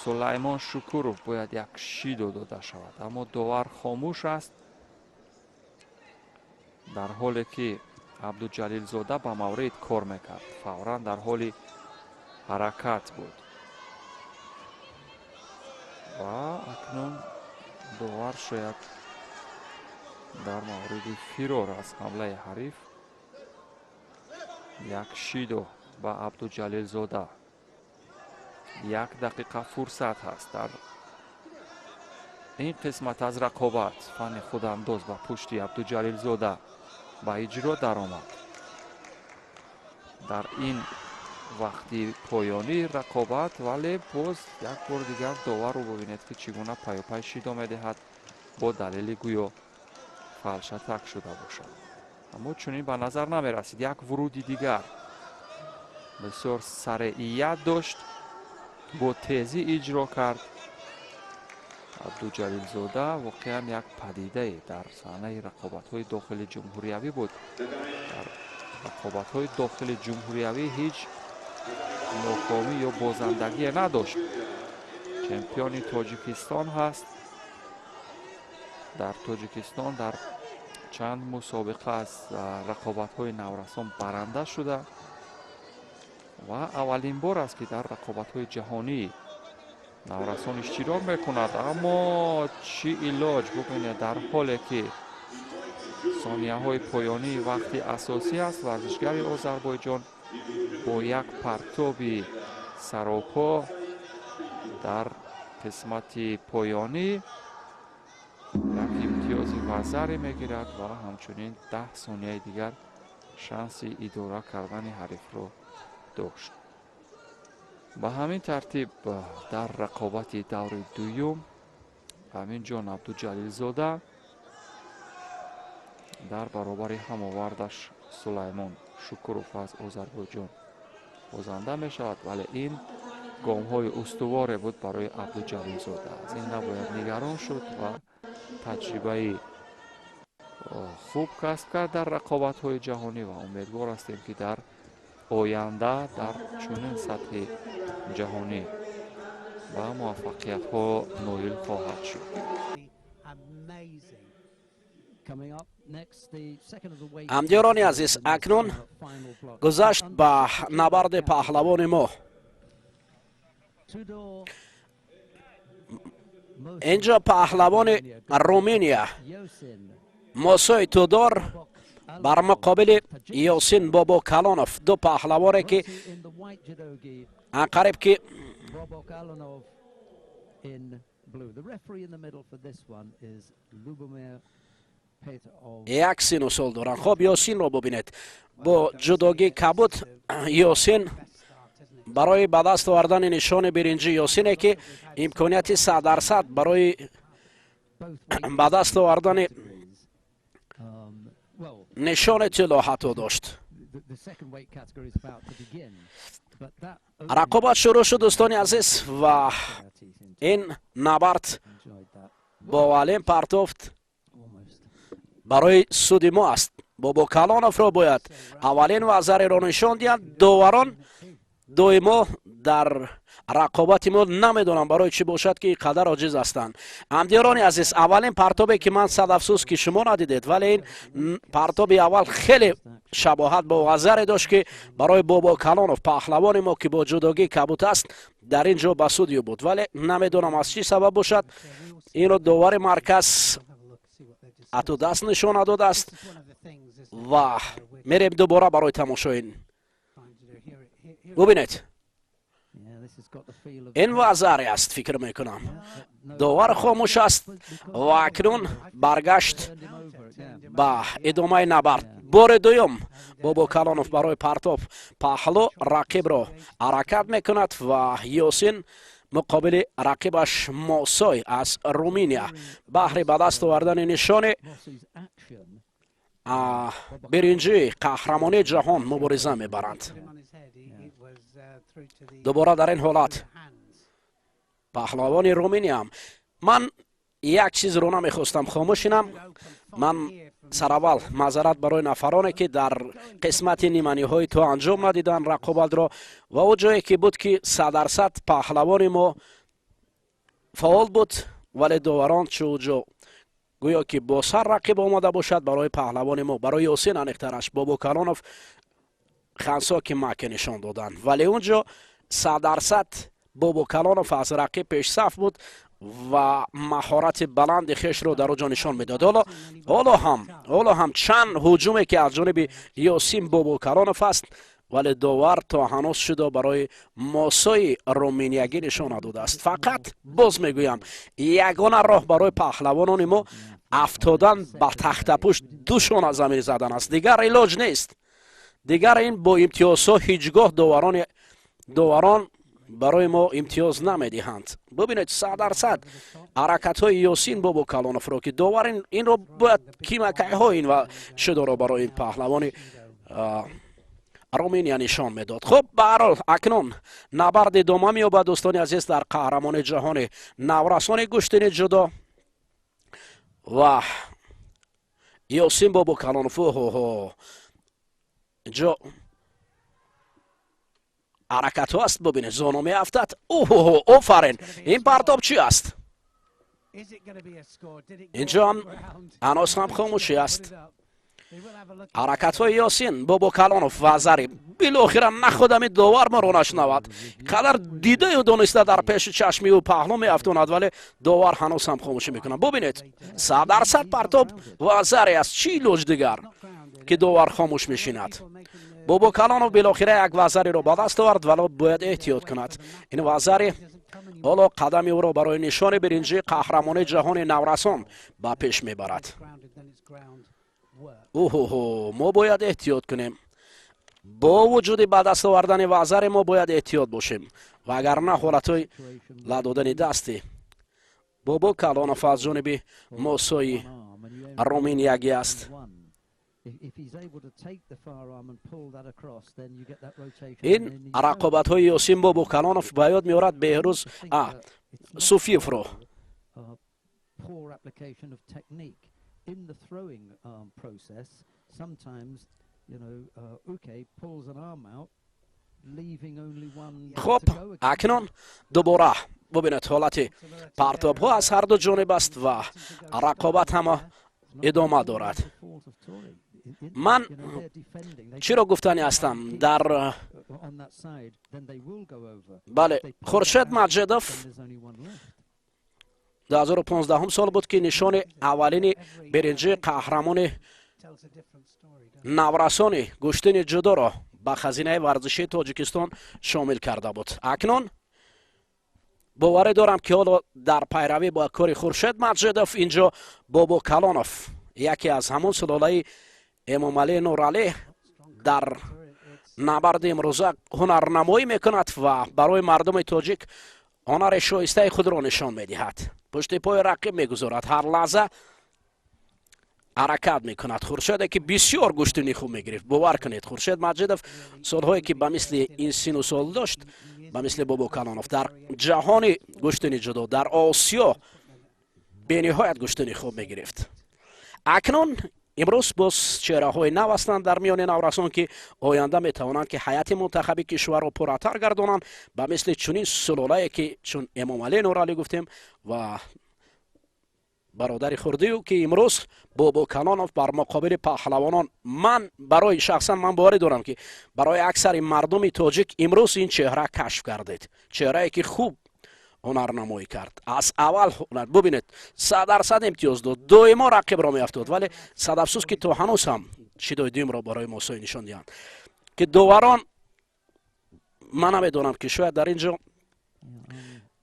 Speaker 3: Сулаймон Шукуров бояд як шидо дода шавад, аммо довар хомӯш аст, дар ҳоле ки Абдуҷалилзода ба маврид кор мекард, фавран дар ҳоли ҳаракат буд. Ва акнун довар шояд дар мавриди фирор аз ҳамлаи ҳариф як шидо ба Абдуҷалилзода 1 дақиқа фурсат ҳаст. Дар ин қисмат аз рақобат фанни худандоз ба пушти Абдуҷалилзода ба иҷро даромад. Дар ин вақти поёнии рақобат, вале боз як бор дигар доварро бубинед, ки чӣ гуна паёпай шидо медиҳад, бо далели гӯё фалшатак шуда бошад, аммо чунин ба назар намерасид. Як вуруди дигар бисёр сареият дошт, бо тезӣ иҷро кард Абдуҷалилзода. Воқеан, як падидае дар саҳнаи рақобатҳои дохили ҷумҳуриявӣ буд. Дар рақобатҳои дохили ҷумҳуриявӣ ҳеҷ нокомӣ ё бозандагие надошт. Чемпиони Тоҷикистон ҳаст. Дар Тоҷикистон дар чанд мусобиқа аз рақобатҳои наврасон баранда шуда ва аввалин бор аст, ки дар рақобатҳои ҷаҳонӣ наврасон иштирок мекунад. Аммо чӣ илоҷ? Бубинед, дар ҳоле ки сонияҳои поёнии вақти асосӣ аст, варзишгари Озарбойҷон бо як партоби саропо дар қисмати поёнӣ як имтиёзи вазаре мегирад ва ҳамчунин 10 сонияи дигар шанси идора кардани ҳарифро дошт. Ба ҳамин тартиб, дар рақобати даври дуюм Аминҷон Абдуҷалилзода дар баробари ҳамовардаш Сулаймон Шукуров аз Озарбойҷон бозанда мешавад. Вале ин гомҳои устуворе буд барои Абдуҷалилзода, аз ин набояд нигарон шуд ва таҷрибаи хуб касб кард дар рақобатҳои ҷаҳонӣ ва умедвор ҳастем, ки дар оянда дар чунин сатҳи ҷаҳонӣ ба муваффақиятҳо ноил хоҳад шуд.
Speaker 4: Amazing.
Speaker 1: Ҳамдиёрони азиз, акнун гузашт ба набарди паҳлавони мо.
Speaker 4: Tudor
Speaker 1: инҷо паҳлавони Руминия
Speaker 4: Yosin
Speaker 1: Мосои Тудор бар муқобили Ёсин Бобо Калонов, ду паҳлавоне, ки
Speaker 4: in the white judogi,
Speaker 1: анқариб ки
Speaker 4: Bobokalonov in blue. The referee in the middle for this one is Lubomir Petrov.
Speaker 1: Як сину сол доранд. Хоб, Ёсинро бубинед бо ҷудогии кабуд. Ёсин барои ба даст овардани нишони биринҷӣ, Ёсине, ки имконияти 100% барои
Speaker 4: Both weight
Speaker 1: ба даст овардани
Speaker 4: categories. Well,
Speaker 1: нишони тилло ҳатто дошт.
Speaker 4: the second weight category is about to begin. But that
Speaker 1: Рақобат шурӯъ шуд, дӯстони азиз, ва ин набард
Speaker 4: enjoyed that
Speaker 1: бо аввалин партофт
Speaker 4: almost.
Speaker 1: Барои суди мо аст. Бобо Калоновро бояд аввалин вазареро нишон диҳанд доварон. Доимо дар рақобати мо намедонам барои чӣ бошад, ки ин қадар оҷиз ҳастанд. Ҳамдиёрони азиз, аввалин партобе, ки ман, сад афсӯс, ки шумо надидед, вале ин партоби аввал хеле шабоҳат бо вазаре дошт, ки барои Бобо Калонов, паҳлавони мо, ки бо ҷудогии кабут аст, дар ин ҷо ба суди ӯ буд. Вале намедонам, аз чӣ сабаб бошад, инро довари марказ ҳатто даст нишон надодааст. Ва мерем дубора барои тамошоин. Бубинед, ин вазаре аст, фикр мекунам. Довар хомӯш аст ва акнун баргашт ба идомаи набард. Бори дуюм Бобо Калонов барои партоб паҳлӯ рақибро ҳаракат мекунад ва Ёсин муқобили рақибаш Мосой аз Руминия баҳри ба даст овардани нишони биринҷии қаҳрамонии ҷаҳон мубориза мебаранд. Дубора дар ин ҳолат паҳлавони Руминиям. Ман як чизро намехостам хомӯш шинам. Ман сараввал маъзарат барои нафароне, ки дар қисмати ниманиҳои то анҷом надиданд рақобатро ва ӯ ҷое ки буд, ки 100% паҳлавони мо фаъол буд, вале доварон чӯ ҷо гӯё ки бо сар рақиб омада бошад, барои паҳлавони мо, барои Ёсин, аниқтараш Бобо Калонов, хансоки маке нишон доданд. Вале он ҷо 100% Бобо Калонов аз рақиб пешсаф буд ва маҳорати баланди хешро дар он ҷо нишон медод. Ҳоло ҳам чанд ҳуҷуме, ки аз ҷониби Ёсин Бобо Калонов аст. Вале довар то ҳанӯз шидо барои мосои руминиягӣ нишон надодааст. Фақат боз мегӯям, ягона роҳ барои паҳлавонони мо афтодан ба тахтапушт, душона замин задан аст. Дигар илоҷ нест. Дигар ин бо имтиёзҳо ҳеҷ гоҳ доварон барои мо имтиёз намедиҳанд. Бубинед, 100% ҳаракатҳои Ёсин Бобокалоновро, ки довар инро бояд кимакайҳо ин ва шидоро барои ин паҳлавони Руминия нишон медод. Хуб, ба ҳар ҳол, акнун набард идома меёбад, дӯстони азиз, дар қаҳрамони ҷаҳони наврасони гӯштини ҷудо ва Ёсин Бобокалонов, оҳоҳо, инҷо ҳаракатҳо аст. Бубинед, зону меафтад. Оҳоҳо, офарин! Ин партоб чӣ аст? Инҷо ҳанӯз ҳам хомӯшӣ аст. Ҳаракатҳои Ёсин Бобокалонов, вазари билохира нахудами довар моро нашунавад. Қадар дидаю дониста дар пеши чашми ӯ паҳлӯ меафтонад, вале довар ҳанӯз ҳам хомӯшӣ мекунад. Бубинед, 100% партоб вазаре аст. Чӣ илоҷ дигар, ки довар хомӯш мешинад? Бобокалонов билохира як вазариро ба даст овард, вале бояд эҳтиёт кунад. Ин вазари ҳоло қадами ӯро барои нишони биринҷии қаҳрамони ҷаҳони наврасон ба пеш мебарад. Оҳоҳо, мо бояд эҳтиёт кунем. Бо вуҷуди ба даст овардани вазаре, мо бояд эҳтиёт бошем, вагарна ҳолатҳои ла додани дасти Бобо Калонов аз ҷониби мосои руминиягӣ аст.
Speaker 4: If he's able to take the firearm and pull that across, then you get that rotation.
Speaker 1: Ин рақобатҳои Ёсин Бобокалонов ба ёд меорад Беҳрӯз Суфиевро.
Speaker 4: Poor application of technique in the throwing arm process. Sometimes, Uke pulls an arm out, leaving only one
Speaker 1: Хуб,
Speaker 4: to go again.
Speaker 1: Акнун дубора бубинед, ҳолати партобҳо аз ҳарду ҷониб аст ва рақобат ҳама идома дорад. Ман чиро гуфтанӣ ҳастам дар бале, Хуршед Маҷидов 2015 сол буд, ки нишони аввалини биринҷии қаҳрамони наврасони гӯштини ҷудоро ба хазинаи варзишии Тоҷикистон шомил карда буд. Акнун боварӣ дорам, ки ҳоло дар пайравӣ бо кори Хуршед Маҷидов инҷо Бобо Калонов, яке аз ҳамон сулолаи Эмомалӣ Нуралӣ, дар набарди имрӯза ҳунарнамоӣ мекунад ва барои мардуми тоҷик ҳунари шоистаи худро нишон медиҳад. Пушти пои рақиб мегузорад, ҳар лаҳза ҳаракат мекунад. Хуршеде, ки бисёр гӯштини хуб мегирифт, бовар кунед, Хуршед Маҷидов солҳое, ки ба мисли ин сину сол дошт, ба мисли Бобо Калонов, дар ҷаҳони гӯштини ҷудо, дар Осиё бениҳоят гӯштини хуб мегирифт. Акнун имрӯз боз чеҳраҳои нав ҳастанд дар миёни наврасон, ки оянда метавонанд, ки ҳайати мунтахаби кишварро пурратар гардонанд, ба мисли чунин сулолае, ки чун Эмомалӣ Нуралӣ гуфтем ва бародари хурдию, ки имрӯз Бобо Калонов бар муқобили паҳлавонон. Ман барои шахсан ман боварӣ дорам, ки барои аксари мардуми тоҷик имрӯз ин чеҳра кашф гардид, чеҳрае, ки хуб ҳунарнамоӣ кард аз аввал. Ҳунар бубинед, 100% имтиёз дод, доимо рақибро меафтод, вале сад афсӯс, ки то ҳанӯз ҳам шидои дуюмро барои мосои нишон диҳанд, ки доварон, ман намедонам, ки шояд дар ин ҷо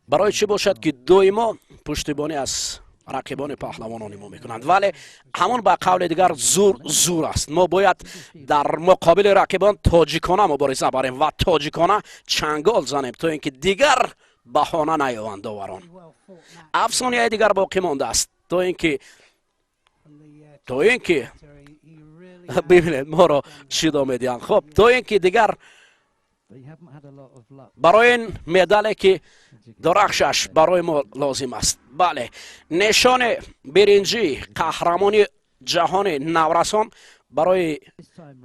Speaker 1: барои чӣ бошад, ки доимо пуштибонӣ аз рақибони паҳлавонони мо мекунанд. Вале ҳамон ба қавли дигар, зур зур аст. Мо бояд дар муқобили рақибон тоҷикона мубориза барем ва тоҷикона чангол занем, то ин ки дигар баҳона наёванд доварон. 7 сонияи дигар боқӣ мондааст, то ин ки бибинед, моро шидо медиҳанд. Хуб, то ин ки дигар барои ин медале, ки дурахшаш барои мо лозим аст, бале, нишони биринҷӣ қаҳрамони ҷаҳони наврасон барои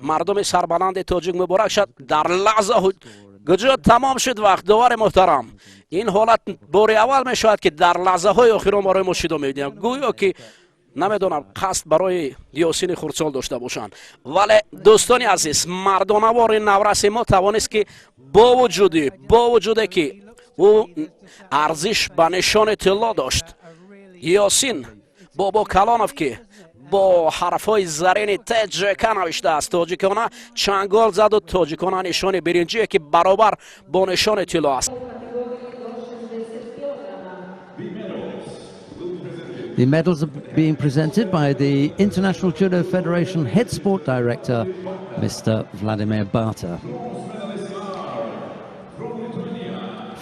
Speaker 1: мардуми сарбаланди тоҷик муборак шад. Дар лаҳза куҷо тамом шуд вақт, довари муҳтарам. Ин ҳолат бори аввал мешавад, ки дар лаҳзаҳои охирон барои мо шидо медиҳам. Гӯё ки намедонам, қасд барои Ёсини хурдсол дошта бошанд. Вале, дӯстони азиз, мардонавори навраси мо тавонист, ки бо вуҷуде ки ӯ арзиш ба нишони тилло дошт, Ёсин Бобо Калонов, ки Бо ҳарфҳои зарини ТЖК навиштааст. Тоҷикона чангол заду тоҷикона нишони биринҷие, ки баробар бо нишони тилло аст.
Speaker 4: The medals are being presented by the International Judo Federation Head Sport Director, Mr. Vladimir Barta.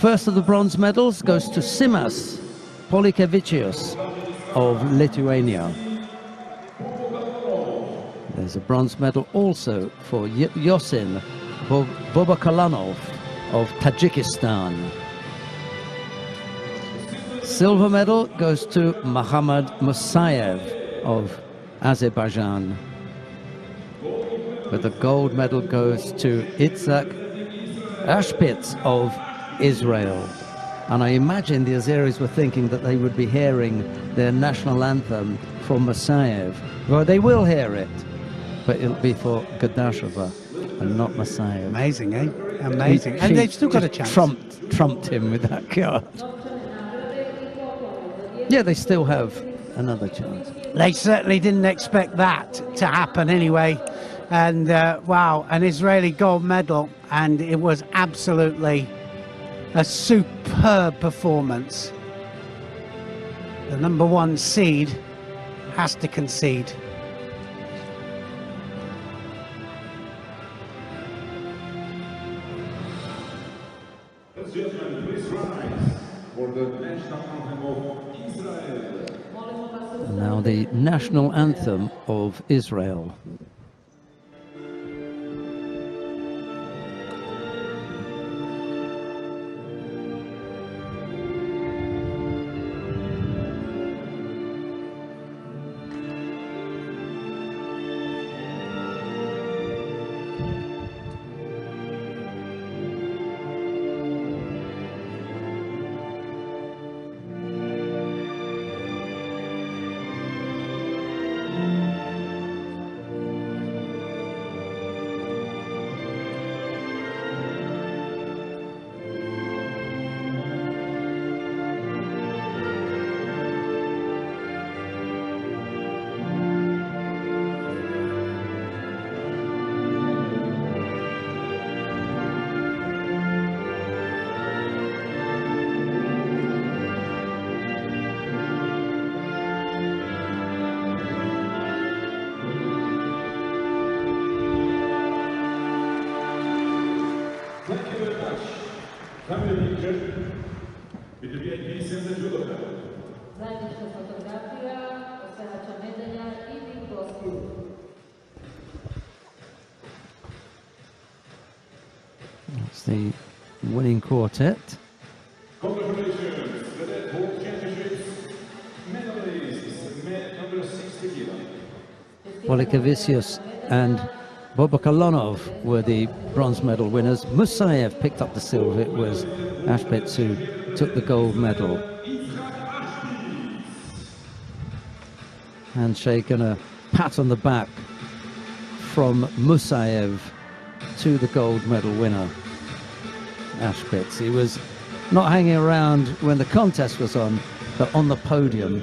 Speaker 4: First of the bronze medals goes to Simas Polikevičius of Lithuania. There's a bronze medal also for Yosin Bobokalonov of Tajikistan. Silver medal goes to Muhammad Musayev of Azerbaijan. But the gold medal goes to Itzhak Ashpitz of Israel. And I imagine the Azeris were thinking that they would be hearing their national anthem for Musayev. Well, they will hear it, but it'll be for Godashova and not Musayev.
Speaker 5: Amazing, eh? Amazing. And
Speaker 4: She
Speaker 5: they've still got a
Speaker 4: just
Speaker 5: chance.
Speaker 4: Trumped him with that card. Yeah, they still have another chance.
Speaker 5: They certainly didn't expect that to happen anyway. And wow, an Israeli gold medal. And it was absolutely a superb performance. The number one seed has to concede.
Speaker 6: Ladies and gentlemen, please rise for the national anthem of Israel.
Speaker 4: And now the national anthem of Israel.
Speaker 6: Thank you very much. Family picture with the VIPs and the judoka.
Speaker 7: Zajednička fotografija osvajača medalja I VIP gostiju.
Speaker 4: That's the winning quartet.
Speaker 6: Congratulations, Vedette World Championships medalists, men under 60 kilo.
Speaker 4: Polikevičius and Bobokalonov were the bronze medal winners. Musayev picked up the silver. It was Ashpitz who took the gold medal. Handshake and a pat on the back from Musayev to the gold medal winner, Ashpitz. He was not hanging around when the contest was on, but on the podium.